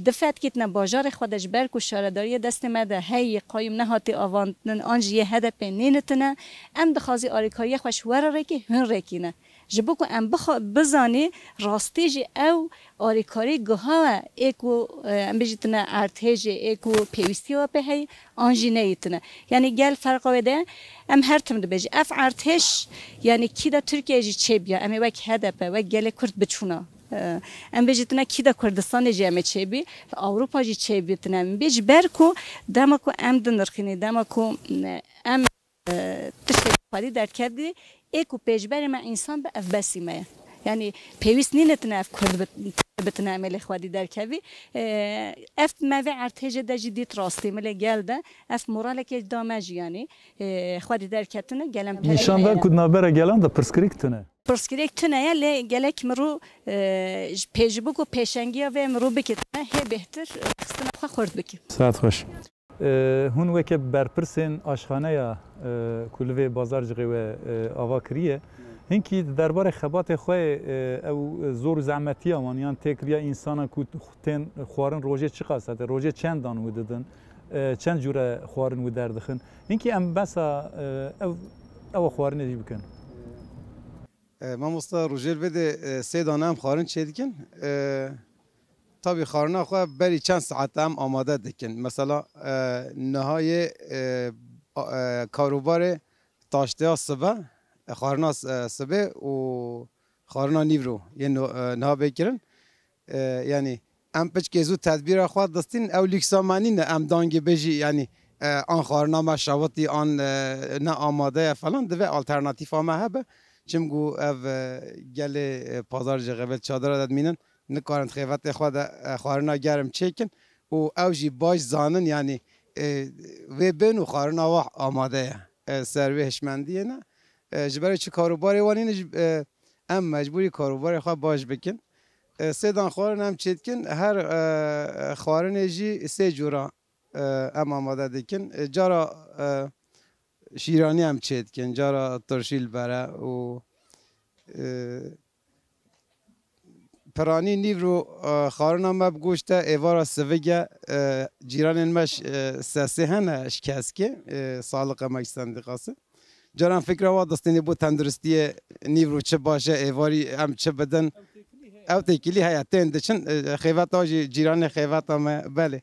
di fetkî tune bajarê xwe de ji ber ku şaredariyê destê me de heyî qayûm nehatî avandin an jî yê H D P nînitine, em dixwazî alîkariyê xwe ji we re rêkî, hûn rêkî ne. Ji bo ku em bixa-, bizanî rastî jî ew alîkarî giha ê ku, e, em bijîtine erdhêjê, ê ku pêwîstî we pê heyî, an jî neyîtine. Yanî gel ferqa wê de em her tim dibêjin. Ev erdhêj, yanî kî de Tirkiye jî çêbiya, em ê wek H D P, wek gelê Kurd biçûna. E, em bijîtine kî de Kurdistanê jî em ê çêbî, Ewropa jî çêbîtine. Em bê ji ber ku dema ku em dinirxînî, dema ku, e, em e, tiştê xwedî derkevdî, ê ku pêşberê me însan bi ev besî me ye. Yanî pêwîst nîne tine ev Kurd bit-, bitine em ê lê xwedî derkevî. E, ev me vê erdhêjê de jî dît rastî, milê gel de ev moralekê da me jî yanî, e, xwedî derketine gelem pere Nîşan da ye. Ku di navbera gelan de pirsgirêk tune. Pirsgirêk tune ye, lê gelek mirû, e, ji pê-, ji bo ku pêşengiya vê mirû bikitine, hê bêhtir, e, xistina xwe xurt bike. Saet xweş. E, hûn weke berpirsên aşxaneya, e, ku li vê bazarcixê we, e, ava kiriye, hinkî di derbarê xebatê xwe, e, ew zor û zehmetiya wan yan têkiliya însanan ku tên xwarin rojê çiqas hete, rojê çend dan wî didin, e, çend cûre xwarin wî derdixin. Hinkî em behsa, e, ew, ewa xwarinê jî bikin. E, mamosta, rojê li vê de, e, sê dane em xwarin çêdikin. E, Tabî xwarina xwe berî çend saet em amade dikin. Mesela, e, niha yê, e, a-, e, karûbarê taşteya sibe, e, xwarina s-, e, sibê û xwarina nîvro yê no-, e, niha bê kirin. E, yanî em piçkê zû tedbîra xwe distîn, ew lîksa me nîne, em dangê bêjî, yanî, e, an xwarina me şewitî, an, e, ne amade ye falan, divê alternatîfa me hebe. Çimku ev, e, gelê, e, pazar jê xevel çadira de dimînin. Nikarin di xêvetê xwe de, e, xwarina germ çêkin û ew jî baş zanin, yanî, e, vê bên û xwarina we amade ye. E, ser wê hişmendiyê ne. E, ji ber çi karûbarê wan nîne, ji, e, em mecbûrî karûbarê xwe baş bikin. E, sê dan xwarin em çêdikin, her, e, xwarinê jî sê cûra, e, em amade dikin. E, cara, e, şîranî em çêdikin, cara turşî li bere û, e, Piranî nîvro, e, xwarina me bi goşt e, êvara sivik e, e, cîranên me ş-, e, sesê hene ji Keskê, e, Saliq Emek Sendîqası. Caran fikra wa distênê bo tenduristiyê nîvro çi baş e, êvarî em çi bidin. Ew têkilî heye, tên diçin, e, xêveta jî cîranê xêveta me, belê.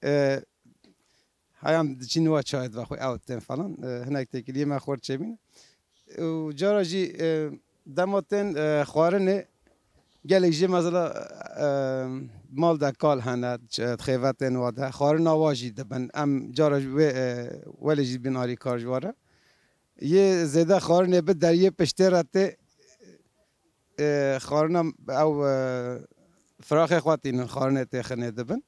E, Heyan diçîn wa çayê dive xwe ew tên falan. E, hinek têkiliyê me xurt çêbîne. Û cara jî, e, dema tên, e, xwarinê gelek jê mesela, e, mal de kal hene, ç-, xêvetên wa de. Xwarina wa jî dibin. Em cara jî wê, e, welê jî bin alîkar ji wa re. Yê zêde xwarinê bi deriyê piştê re tê, e, xwarina ew, e, firaxê xwe tînin, xwarinê tê xinê dibin.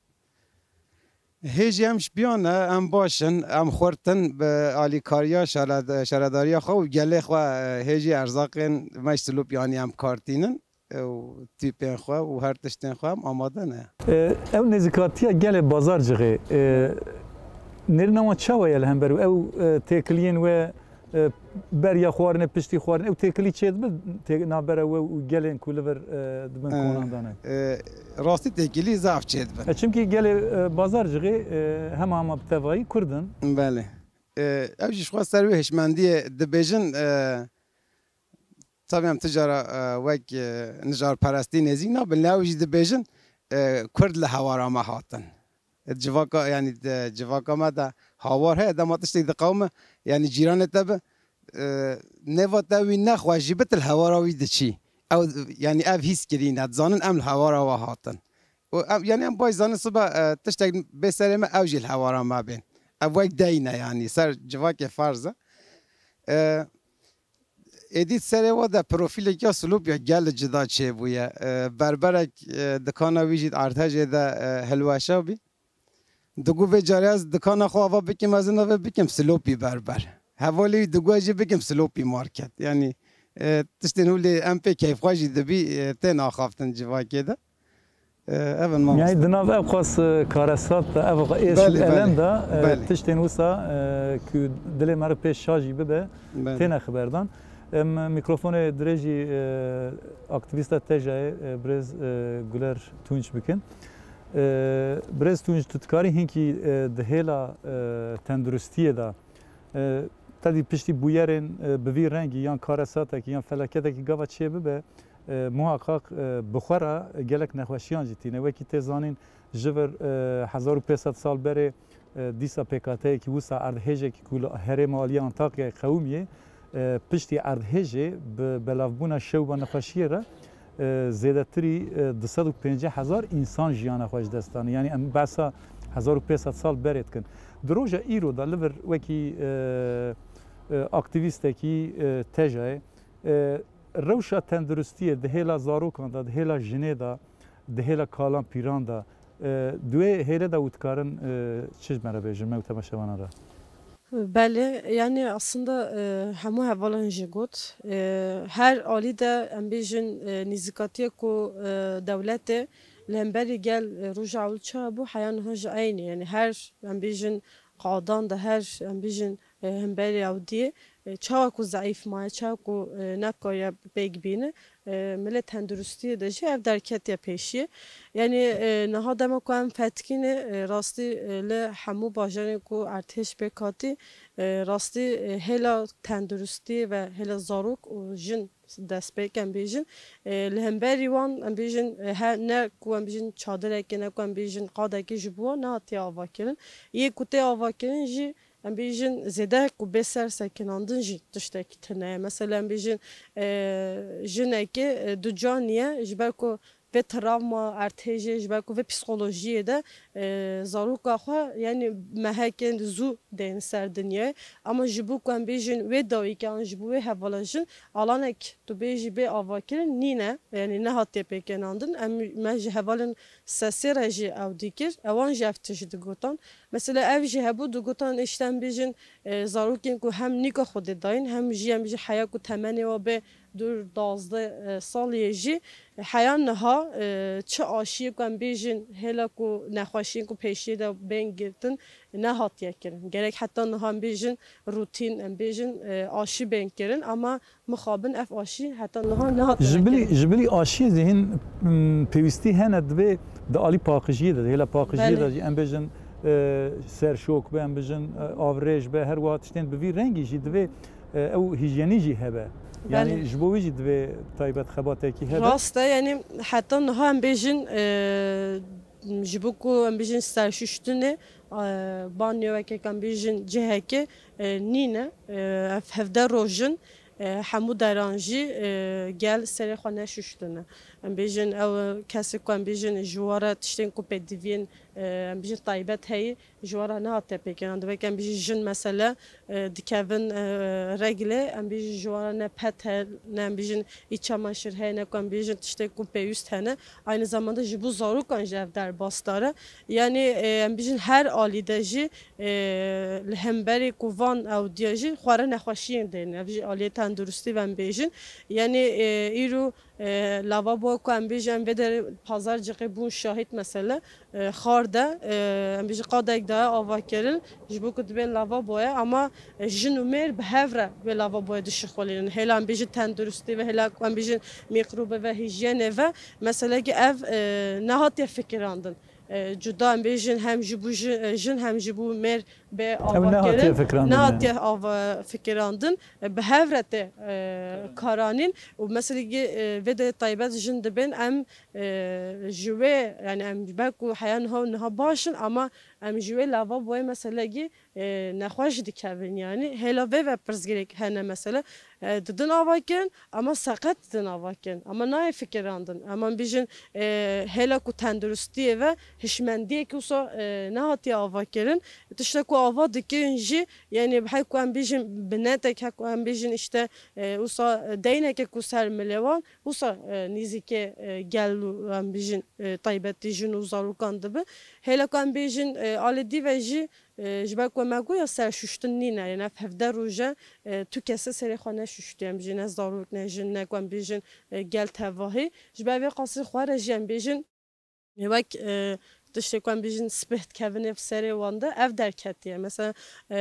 Hê jî em ji piyan e, em baş in, em xurt in bi alîkariya şare-, şaredariya xwe û gelê xwe, e, hê jî erzaqên me ji Silopî anî em kar tînin, e, û tîpên xwe û her tiştên xwe em amade ne. E, ew nêzîkatiya gelê Bazarcixê, e, nêrîna wan çawa ye li hember û ew, e, têkiliyên we, e, beriya xwarinê, piştî xwarinê, ew têkilî çêdibe tê-, navbera we û gelên ku li vir, e, di bin E, konan de ne? E, rastî têkilî zaf çêdibin. E, çimkî gelê, e, Bazarcixê, e, hema hema bi tevayî Kurd in. Belê. E, ew jî ji xwe ser wê hişmendiyê dibêjin, e, tabii em ti cara, e, wek, e, nijarperestî nêzîk nabin, lê ew jî dibêjin, e, Kurd li hewara me hatin. Civaka, yanî, de, civaka me de hawar heye, dema tiştek diqewime, yanî cîranê te bi, e, nêva te wî nexwe jî bi, tu li hewara wî diçî. Ew, yanî ev hîs kirî ne, dizanin em li hewara we hatin. Û ev, yanî em baş zanin sibe, e, tiştek bê serê me, ew jî li hewara me bên. Ev wek dey ne, yanî ser civakê ferz e. E, Êdî serê we de profîlek ya Silopya gelek cida çêbûye. E, berberek, e, dikana wî jî di erdhejê de, e, hilweşa bî. Digot vê carê ez dikana xwe ava bikim, ez ê navê bikim Silopî Berber. Hevalê wî digot ez jî bikim Silopî Market. Yanî, e, tiştên hûlê em pê keyfxweş jî dibî, e, tên axaftin civakê de. E, ev in mamoste. Yani di nav ev qas, e, karesat de, ev êş û Belê, elem belê. de, e, Belê. tiştên wisa, e, ku dilê me re pê şa jî bibe, Belê. têne xiberdan. Em mikrofonê dirêjî, e, aktîvîsta tejayê, e, birêz, e, Guler Tunç bikin. E, birêz Tunç, tu dikarî hinkî, e, di hêla, e, tenduristiyê de, e, tedî piştî bûyerên, e, bi vî rengî yan karesatekî yan felaketekî gava çê bibe, e, muhaqaq, e, bi xwe re gelek nexweşiyan jî tîne. Wekî tê zanîn, ji vir, e, hezar û pênc sed sal berê, e, dîsa pêkhateyekî wisa erdhêjekî ku li herêma aliyê Antakyayê qewimiyê, e, piştî erdhêjê bi belavbûna şewba nexweşiyê re, e, zêdetirî, e, du sed û pêncî hezar însan jiyana xwe ji dest dane. Yanî em behsa hezar û pênc sed sal berê dikin. Di roja îro de li vir wekî, e, e, aktîvîstekî, e, tejayê, e, rewşa tenduristiyê di hêla zarokan de, di hêla jinê de, di hêla kalan pîran de, e, di wê hêlê de û dikarin, e, çi ji me re bêjin, me û temaşevanan re? Belê, yani aslında, e, hemû hevalan jî got. E, her alî de em bêjin, e, nîzîkatiye ku, e, dewletê li hemberî gel, e, roja ewil çawa bû, heya niha jî eynî. Yani her em bêjin qadan de, her em bêjin, e, hemberî ewdiyê, e, çawa ku zeîf maye, çawa ku, e, nekariye pêk bîne, e, milê tenduristiyê de jî ev derketiye pêşiyê. Yanî, e, niha dema ku em fetkîne, e, rastî, e, li hemû bajarên ku erdhêj pêk hatî, e, rastî, e, hêla tenduristî ve hêla zarok û jin destpêk em bêjin. E, li hemberî wan em bêjin, e, he, ne ku em bêjin çadireke, ne ku em bêjin qadeke ji bo wan nehatiye avakirin. Yê ku tê avakirin jî em bêjin zêde ku bê ser sekinandin jî tiştekî tune ye. Mesela em bêjin, e, jinekê, e, ducaniye ji ber ku vê travma erdhêjê, ji ber ku vê psîkolojiyê de, e, zaroka xwe, yani mehekên zû deyên ser dinyayê. Ama ji bo ku em bêjin wê dawîkê an ji bo wê hevala jin, alanek tu bêjî bê avakirin nîne, yani nehatiye pêkenandin. Em, me ji hevalên sesê re jî ew dîkir, ewan jî ev tişt digotan. Mesela ev jî hebû, digotan, îşte em bêjin, e, zarokên ku hem nîka Xwedê dayîn, hem jî em bêjin heya ku temenê wan bê dûr duwazdeh, e, saliyê jî, e, heya niha, e, çi aşiyê ku em bêjin, hêla ku nexweşiyên ku pêşiyê de bên girtin, nehatiye kirin. Gerek heta niha em bêjin rutîn, em bêjin, e, aşî bên kirin, ama mixabin ev aşî heta niha nehatiye Ji bilî, kirin. ji bilî aşiyê zî hin, m, pêwîstî hene, divê di alî paqijiyê de, di hêla paqijiyê Belê. de jî em bêjin, e, serşok be, em bêjin, e, avrêj be, her wiha tiştên bi vî rengî jî divê, e, ew hîjyenî jî hebe. Yani Belê. ji bo wî jî divê taybet xebatekî hebe. Rast e, yani heta niha em bêjin, e, ji bo ku em bêjin serşuştinê, e, banyo wekek em bêjin cihekê, e, nîne. E, ev hevdeh roj in, e, hemû deran jî, e, gel serê xwe neşuştine. Em bêjin ew kesê ku em bêjin ji wan re tiştên ku pêdiviyên e, em bijî taybet heyî, ji wan re nehatiye pêkirin. Dibê em bijî jin mesele, e, dikevin, e, reglê, em bijî ji wan re ne pet heye, ne em bijîn î çamaşir heye, ne ku em bijîn tiştê ku pêwîst hene. Aynı zamanda ji bo zarokan jî ev derbasdar e. Yanî, e, em bijîn her alî de jî, e, li hemberî ku van ewdiya jî xwe re nexweşiyên dêne. Ev jî aliyê tenduristî ve em bêjin. Yanî, e, îro, e, lavabo ku em bêjin, em vê derê Pazarcixê bûn şahid mesele, e, xar de, e, em bêjin qadek daye ava kirin, ji bo ku dibên lavaboye, ama, e, jin û mêr bi hev re wê lavaboye dişixulînin. Hêla em bêjin tenduristî ve, hêla ku em bêjin mîkrobe ve, hîjyenê ve, meselekî ev, e, nehatiye fikirandin. E, cuda em bêjin hem ji bo ji-, e, jin hem ji bo mêr bê ava kirin. Ew nehatiye fikirandin, yani. Nehatiye ava fikirandin. E, bi hev re tê, e, karanîn. Û meselekî, e, vê de taybet jin dibên em, e, ji wê, yani em belku heya niha û niha baş in, ama em ji wê lavaboyê meselekî, e, nexweş dikevin yani. Hêla vê ve pirsgirêk hene mesele. E, didin ava kirin, ama seqet didin ava kirin. Ama nayê fikirandin. Ama em bijin, e, hêla ku tenduristiyê ve hişmendiyek wisa, e, nehatiye ava kirin. Tişta ku ava dikin jî, yani bi hey ku em bijin binetek, hek ku em bijin işte, e, wisa deyneke ku ser milê wan, wisa, e, nîzîkê, e, gel û em bijin, e, taybetî jin û zarokan dibi. Hêla ku em bijin, e, alê dî ve jî, e, ji ber ku me goya ser şuştin nîne, yani ev hevdeh roj e, e, tu kese serê xwe neşuştiye, em bijin ne zarok, ne jin, ne ku em bijin, e, gel tevahî. Ji ber vê qasî xwe re jî em bijin, e, wek, e, tiştê ku em bijin spih dikevinê serê wan de, ev derketiye. Mesela, e,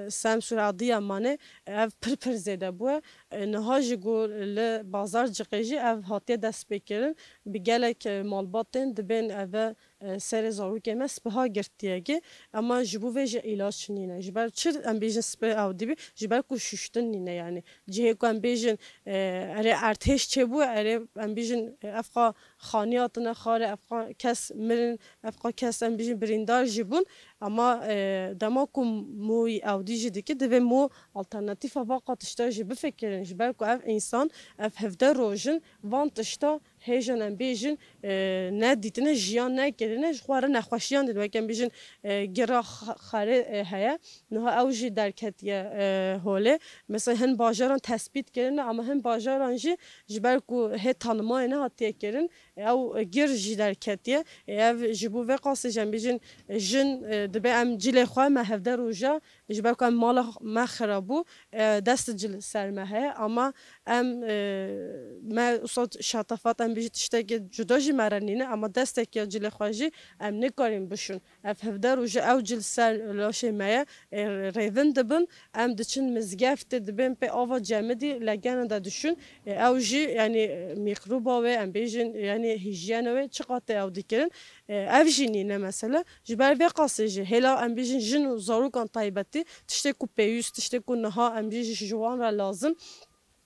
Semsûr Adiyamanê ev pir pir zêde bûye. E, niha jî ku li Bazarcixê jî ev hatiye destpêkirin. Bi gelek, e, malbatên dibên eve, e, serê zarokê me spiha girtiyekê, ama ji bo vê jî îlaç nîne. Ji ber çi em bêjin spih ew dibî? Ji ber ku şuştin nîne yani. Cihê ku em bêjin, e, erê erdhêj çêbû, erê em bêjin, e, evqa xanî hatine xare, evqa kes mirin, evqa kes em bêjin birîndar jî bûn. Ama, e, dema ku moyî ew dî jî dike, divê mo alternatîfa va qatişta jî bifikirin. Ji ber ku ev însan, ev hevdeh rojin van tişta hêjan em bêjin, e, nedîtine, jiyan nekirine, ji xwe re nexweşiyan didin. Wek em bêjin, e, gira xa-, xarê, e, heye. Niha ew jî derketiye, e, holê. Mesela hin bajaran tespît kirine, ama hin bajaran jî ji ber ku hê tanîmayê nehatiye kirin, ew gir jî derketiye. E, ev ji bo vê qasê jî em bêjin, e, jin, e, dibê em cilê xwe me hevdeh roja, ji ber ku em mala me xirab bû, e, dest cil ser me heye, ama em, e, me wisa şatafat, em bijî tiştekî cuda jî me re nîne, ama destekî ya cilê xwe jî em nikarîn bişûn. Ev hevdeh roj e ew cil ser laşê me ye, e, rêvin dibin, em diçin mizgeftê, dibên pê ava cemidî legena de dişûn. E, ew jî, yani, e, mîkroba wê, em bêjin, yani, hîjyena wê çiqatê ew dikirin. E, ev jî nîne mesele. Ji ber vê qasê jî hêla em bêjin jin û zarokan taybetî tiştê ku pêwîst, tiştê ku niha em bêjin ji wan re lazim,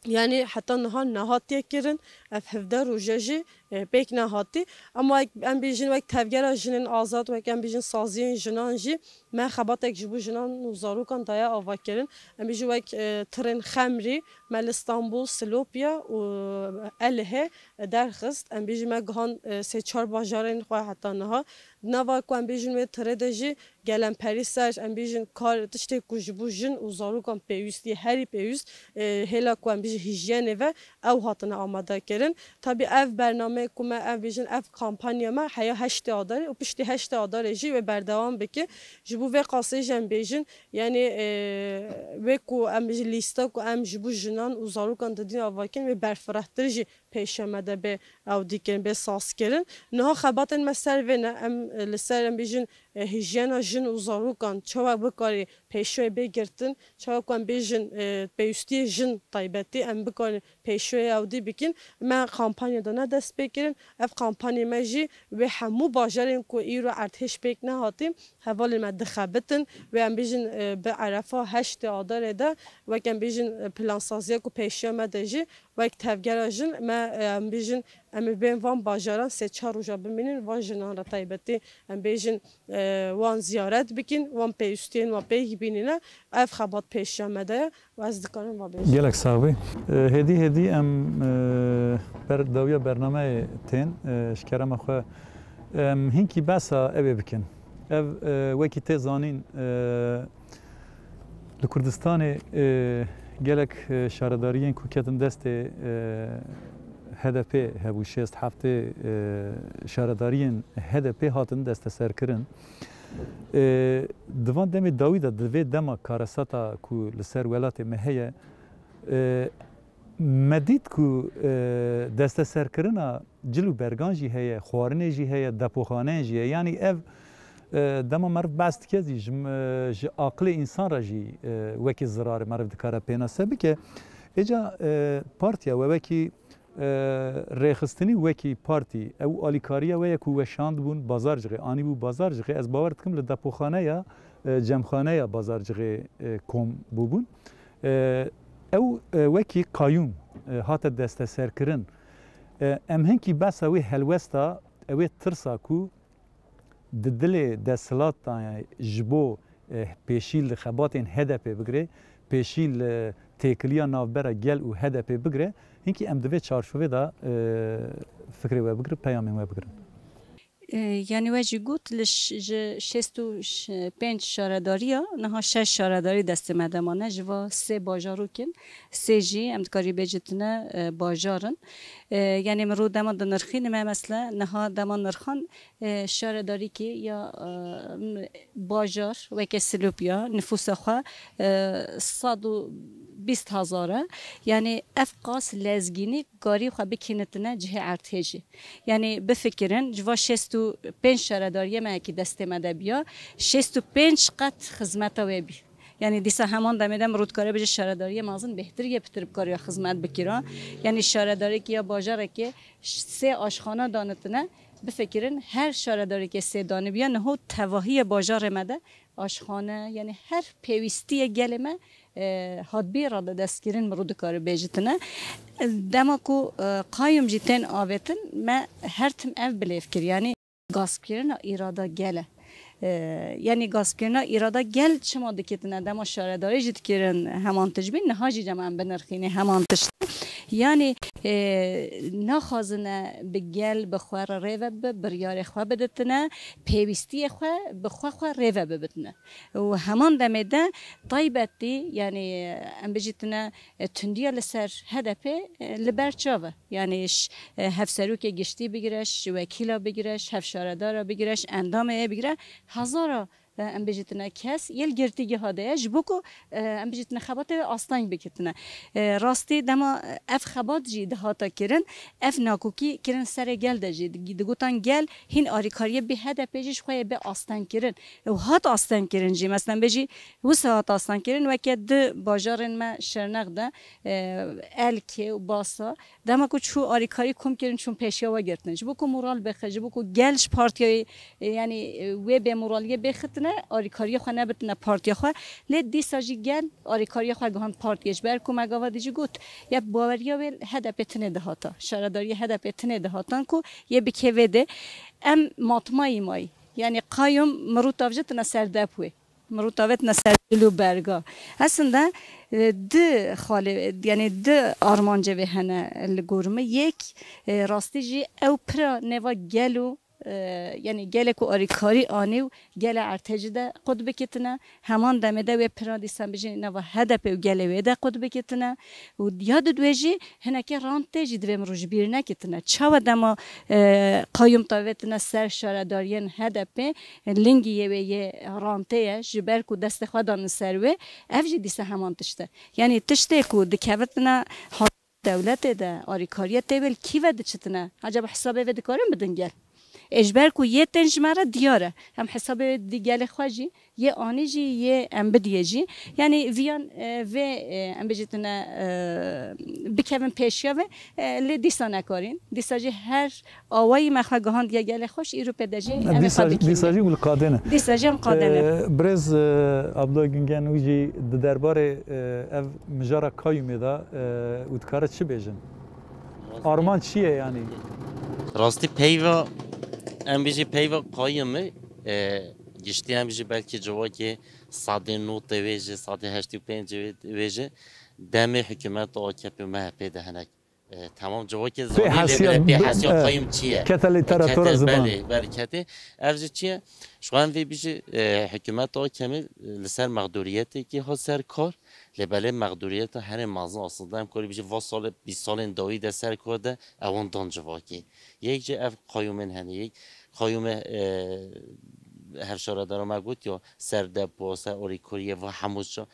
yani heta niha nehatiye kirin, ev hevdeh roje jî, e, pêk nehatî. Ama em bêjin wek Tevgera Jinên Azad, wek em bêjin saziyên jinan jî me xebatek ji bo jinan û zarokan daye ava kirin. Em bêjin wek, e, tirên Xemrî, me li Stenbol, Silopya û Elihê derxist. Em bêjin me gihan, e, sê çar bajarên xwe heta niha. Di nava ku em bêjin wê tirê de jî gelemperî ser, em bêjin kar, tiştê ku ji bo jin û zarokan pêwîst ye, herî pêwîst, e, hêla ku em bêjin hîjyenê ve ew hatine amade kirin. Tabî ev bername ku me, em bêjin ev kampanya me heya heştê Adarê û piştî heştê Adarê jî wê berdewam bike. Ji bo vê qasê jî em bêjin, yani, e, wê ku em bêjin lîsta ku em ji bo jinan û zarokan didin ava kirin, wê berfirehtir jî pêşiya me de bê ew dikirin, bê sazkirin. Niha xebatên me ser vê ne, em, e, li ser em bêjin, e, hîjyena jin û zarokan çawa bikarî pêşiyê bê girtin, çawa ku em bêjin, e, pêwîstiyê jin taybetî em bikarîn pêşiyê ew dî bikin. Me kampanya de ne dest pê kirin. Ev kampanyê me jî wê hemû bajarên ku îro erdhêj pêk nehatî, hevalên me dixebitin. Wê em bêjin, e, bi erefa heştê Adarê de, wek em bêjin, e, plansaziya ku pêşiya me de jî, wek tevgera jin, me, e, em bêjin, em ê bên van bajaran sê çar roja bimînin, van jinan re taybetî, em bêjin, e, wan ziyaret bikin, wan pêwîstiyên wan pêk bînîne. Ev xebat pêşiya me de ye û ez dikarim va bêjim. Gelek sax bî. E, hêdî hêdî em, e, ber dawiya bernameyê tên, e, ji kerema xwe, em hinkî behsa evê bikin. Ev, e, wekî tê zanîn, e, li Kurdistanê, e, gelek, e, şaredariyên ku ketin destê, e, H D P hebû, şêst heftê, e, şaredariyên H D P hatin desteserkirin. E, di van demê dawî de, di vê dema karesata ku li ser welatê me heye, e, me dît ku, e, desteserkirina cil û bergan jî heye, xwarinê jî heye, depoxaneyên jî heye. Yanî ev, e, dema meriv behs dike zî ji, e, ji aqilê însan re jî, e, wekî zirarê meriv dikare pênase bike. Êca, e, partiya we wekî, e, rêxistinî, wekî partî, ew alîkariya we ye ku weşandibûn Bazarcixê, anîbû Bazarcixê. Ez bawer dikim li depoxaneya, e, cemxaneya Bazarcixê, e, kom bûbûn. E, ew, e, wekî qayûm, e, hate desteserkirin. E, em hinkî behsa wê helwesta, ew ê tirsa ku di dilê desthilat de ji bo, e, pêşî li xebatên H D P bigire, pêşî li têkiliya navbera gel û H D P bigire, hinkî em di vê çarçovê de, e, fikrê we bigirin, peyamên we bigirin. E, yanî we jî got, li ş-, ji şêst û pênc şaredariya niha şeş şaredarî destê me de mane, ji va sê bajarok in, sê jî em dikarî bêjitine, e, bajar in. E, yanî min rû dema dinirxînime, mesela niha dema nirxan, e, şaredarîkê ya, e, bajar weke Silopya nifûsa xwe, e, sed û bîst hezar e. Yanî ev qas lezgînî karî xwe bikînitine cihê erdhêjî. Yanî bifikirin, ji va şêst û pênc şaredariyê me yekî destê me de biya, şêst û pênc qet xizmeta wê bî. Yanî dîsa heman demê de min rû dikare bêje şaredariyê mezin bêhtir yê pitir bikariya xizmet bikira. Yanî şaredarekî ya bajarekê ş-, sê aşxana danitine, bifikirin, her şaredarekê sê danibiya, niho tevahiya bajarê me de aşxane, yanî her pêwîstiyê gelê me, e, hatbî radedestkirin, min rû dikare bêjitine. Dema ku, e, qayûm jî tên avêtin, me her tim ev bilêv kir, yanî gaspkirina îrada gel e. E, yanî gaspkirina îrada gel çima dikitine, dema şaredarî jî dikirin heman tişt bî, niha jî dema em binirxînê heman tişt. Yanî, e, naxwazine bi gel, bi xwe re rê ve bibe, biryarê xwe biditine, pêwîstiyê xwe bi xwe xwe rê ve bibitine. Û heman demê de taybetî, yanî, em bijîtine, e, tundiya li ser H D P, e, li ber çav e. Yanî ş-, e, hevserokê giştî bigire, ji wekîla bigire, ji hevşaredara bigire, ji endamê yê bigire, hezara, e, em bijîtine kes yê li girtîgeha de ye, ji bo ku, e, em bijîtine xebatê wê asteng bikitine. E, rastî dema, e, ev xebat jî dihata kirin, ev nakokî kirin serê gel de jî. Di-, digotan gel hîn arîkariyê bê H D P jî ji xwe yê bê asteng kirin. Û hat asteng kirin jî. Meselen bêjî wisa hat asteng kirin, weke di bajarên me Şirnex de, e, Elkê û Basa, dema ku çû arîkarî kom kirin, çûn pêşiya we girtin. Ji bo ku moral bixe, ji bo ku gel ji partiyayê, e, yanî, e, wê bêmoraliyê bêxitine, arîkariyê xwe nebitine partiya xwe. Lê dîsa jî gel arîkariya xwe gihand partiyê. Ji ber ku me gava dî jî got, ya baweriya wê H D P tinê dihata. Şaredariyê H D P tinê dihatan ku yê bikê vê dê. Em matmayî mayî. Yanî qayûm min rû tavjitine ser depwê. Min rû tavêtine ser dil û berga. Aslında, e, di xalê, yanî di armancê vê hene li gor min. Yek, e, rastî jî ew pira nêva gel û, e, yanî gelê ku arîkarî anî û gelê erdhêjî de qut bikitine. Heman demê de wê pira dîsan bijî nava H D P û gelê wê de qut bikitine. Û ya didwê jî hinekî rantê jî divê min rû ji bîr nekitine. Çawa dema, e, qayûm tavêtine ser şaredariyên H D P, lingî yê wê yê rantê ye, ji ber ku destê xwe danin ser wê, ev jî dîsa heman tişt e. Yanî tiştê ku dikevitine hat dewletê de, arîkariya tê wê li kî ve diçitine? Acaba hesabê vê dikarin bidin gel? Ê ji ber ku yê tên ji me re diyar e. Em hesabê wê di gelê xwe jî, yê anî jî, yê em bidiyê jî. Yanî viyan, e, vê, e, em bijîtine, e, bikevin pêşiya ve, e, lê dîsa nekarîn. Dîsa jî her awayî me xwe gihandiye gelê xwe, ji îro pê de jî em ê Dîsa, xwe bikînin. Dîsa jî û li qadê ne. Dîsa jî em qadê ne. E, birêz, e, Abdullah Güngen wî jî di derbarê, e, ev mijara qayûmê de, e, û dikare çi bêjin? Armanc çi ye yanî? Rastî peyva, em bijî peyva qayûmê, e, giştî em bijî belkî civakê sedê notê wê jî, sedê heştê û pêncê wê jî demê hikûmeta A K P û M H P de hinek E, temam civakê Pê zimanî lê hesiya bile pê bi-, hesiya e, qayûm çi ye? Kete lîteratura Kete, ziman. Belê, belê, kete. Ev jî çi ye? Ji xwe em vê bijî, e, hikûmeta Akemî, e, li ser mexdûriyetekî hat ser kar. Lê belê mexdûriyeta herê mezin aslında em karî bijî va salê, bîst salên dawî de ser kar de ewan dan civakê. Yek jî ev qayûmên hene, yek qayûmê, e, hevşaredara me got ya ser depo, ser alîkariyê va hemû ça-,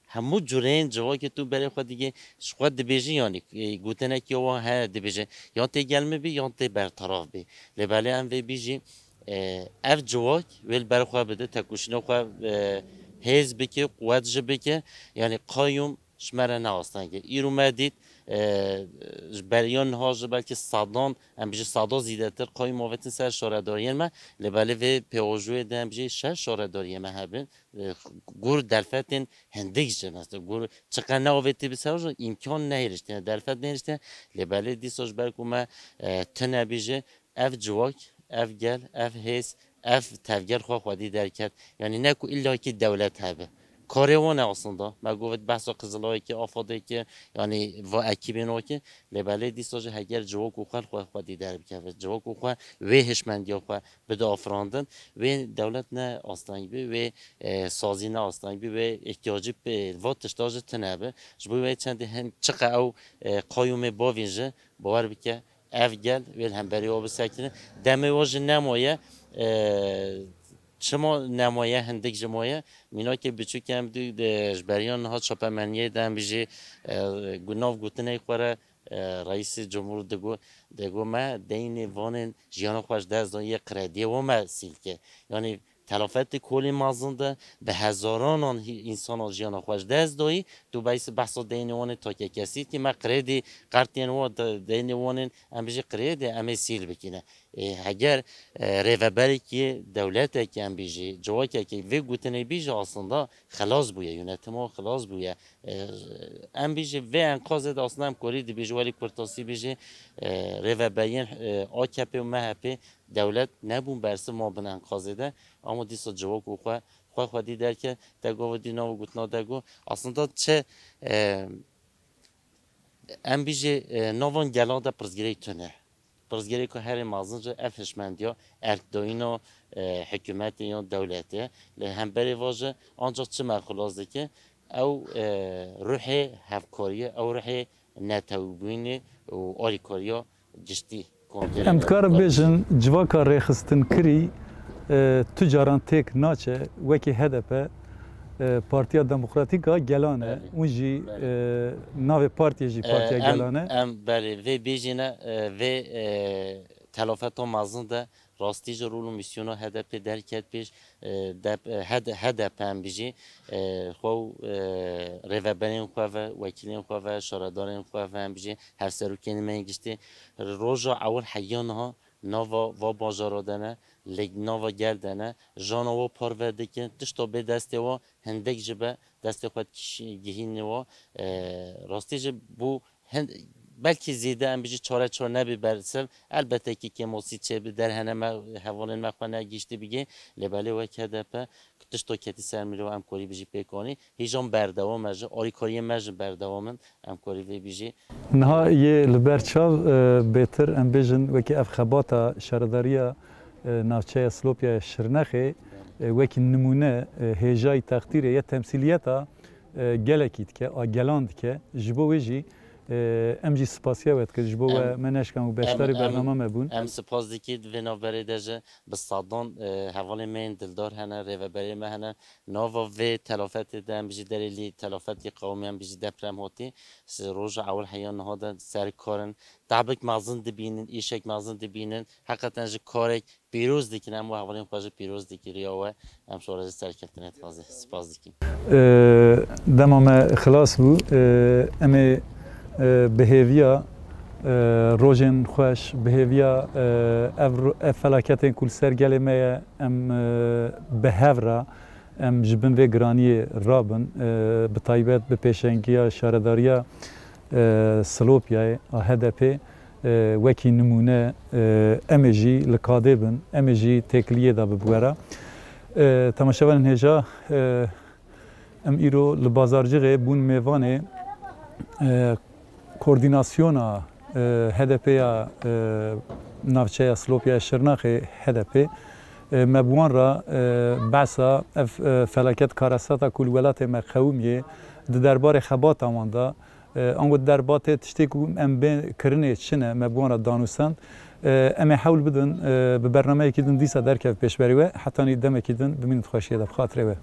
hemû cureyên civakê tu berê xwe digê, ji xwe dibêjî, yanî, e, gotinekî wan heye dibêje, yan tê gel min bî, yan tê bertaraf bî. Lê belê em vê bijî, e, ev civak wê li ber xwe bide, tekoşîna xwe, e, hêz bike, quwet jî bike, yanî qayûm ji me re ne astengî. Îro me dît, e, ji beriya niha jî belkî sedan, em bijî seda zîdetir qayûm avêtin ser şaredariyên me, lê belê vê pêvajoyê de em bijî şeş şaredariyê me hebin. E, gur derfetên hindik jî, mesela, gur çiqe neavêtî bi ser jî îmkan nehêriştine, derfet nehêriştine. Lê belê dîsa ji ber ku me, e, tune bî jî, ev civak, ev gel, ev hêz, ev tevger xwe xwedî derket. Yanî ne ku îlla kî dewlet hebe. Karê wan e aslında. Me got behsa Qizilawekê, Afadekê, yanî va ekîbên wekî. Lê belê dîsa jî heger civak û xwe xwe xwedî derbikeve. Civak û xwe wê hişmendiya xwe bide afirandin. Wê dewlet ne asteng bî, wê, e, sazî ne asteng bî, wê ihtiyacî pê va tişta jî tune bi. Ji bo wê çendê hin çiqe ew, e, qayûmê bavîn jî bawer bike, ev gel wê li hemberî wa bisekine. Demê wa jî nemaye, e, çima nemaye, hindik jî maye. Mînakê biçûk em dû, e, ji beriya niha çapemeniyê de em bijî, e, gu-, nav gotinê xwe re, e, Reîsê Cumhur digo, digo me deynê vanên jiyana xwe ji dest dayî yê krediyê wan me sîl ke. Yanî telafetê kolê mezin de bi hezaranan hî-, însanan jiyana xwe ji dest dayî, tu behs-, behsa deynê wan ê takekesî dikî, me kredî qertiyên wan de, deynê wan ên em bijî kredî em ê sîl bikîne. E, heger, e, rêveberekî dewletekî em bijî, civakekî vê gotinê bijî aslında xilas bûye, yönetim o xilas bûye. E, em bijî vê enqazê de aslında em korî dibêjî welî kurtasî bijî, e, rêveberiyên, e, A K P û M H P dewlet nebûn bersiv ma bin enqazê de. Ama dîsa civak û xwe, xwe xwedî derke, te gava dî nava gotina de got. Aslında çi, e, em bijî, e, navan gelan de pirsgirêk tune. Pirsgirêka herê mezin jî ev hişmendiya erkdayîna, e, hikûmetê yan dewletê. Li hemberê va jî ancak çi me xilas dike? Ew, e, ruhê hevkariyê, ew ruhê netewbûnê û alîkariya giştî. Em dikarin bêjin civaka rêxistinkirî, e, tu caran têk naçe, wekî H D P, e, Partiya Demokratîk a Gelan e. Belê. Û jî, Belê. e, navê partiyê jî E, Partiya em, Gelan e. Em belê vê bêjîne, e, vê, e, telafeta mezin de rastî jî rol û mîsyona H D P derket pêş, e, dep-, e, H D-, H D P em bijî, e, xwe û, e, rêveberên xwe ve, wekîlên xwe ve, şaredarên xwe ve em bijî, hevserokên me yên giştî. Roja ewil heya niha nava va bajara de ne, li nava gel de ne, jana wa parve dikin, tişta bê destê wa hindik ji be, destê xwe dikişî-, gihînê wa, e, rastî jî bû hin-, belkî zêde em bijî çare çar nebî bersiv, elbette kî kêmasî çêbi derhene me, hevalên me xwe negihîştî bigê, lê belê wek H D P tişta ketî ser mirê wa em korî bijî pêk anî, hîjan berdewam e jî, alîkariyên me jî berdewam in, em korî vê bijî. Niha yê li ber çav, e, bêtir em bêjin wekî ev xebata şaredariya, e, navçeya Silopya Şirnexê, e, wekî nimûne, e, hêjayî textîrê ya temsîliyeta, e, gelekî dike, a gelan dike. Ji bo wê jî, e, em jî spasiya we dikin. Ji bo we Em, me neşkan û em, beşdarî em, bernama me bûn. Em spas dikî di vê navberê de jî bi sedan, e, hevalên me yên dildar hene, rêveberê me hene. Nava vê telafetê de em bijî derê lî telafetê qewimê em bijî deprem hatî. Si roja ewil heya niha de ser kar in. Tabik mezin dibînin, îşek mezin dibînin. Heqeten ji karek pîroz dikin. Em û hevalên xwe jî pîroz dikî riya we. Em ji we re jî serkeftinê dixwazin. Spas dikîm. E, dema me xilas bû. E, em ê, e, bi hêviya, e, rojên xweş, bi hêviya, e, ev ro-, ev felaketên ku li ser gelê me ye, em, e, bi hev re Em ji bin vê giraniyê rabin, e, bi taybet bi pêşengiya şaredariya, e, Silopyayê a H D P, e, wekî nimûne, e, em ê jî li kadê bin, em ê jî têkiliyê de bibwera. E, temaşevanên hêja, e, em îro li Bazarcixê bûn mêvanê, e, Koordînasyona e, H D P ya, e, navçeya Silopya Şirnaxê, H D P, e, me bi wan re, e, behsa ev, e, felaket karesata ku li welatê me qewimiye, di derbarê xebata wan de, e, ango di derbatê tiştê ku em bên kirinê çi ne, me bi wan re danûsand. E, em ê hewl bidin, e, bi bernameyekî din dîsa derkev pêşberî we, hetanî demekî din bimînin di xweşiyê de, bi xatirê we.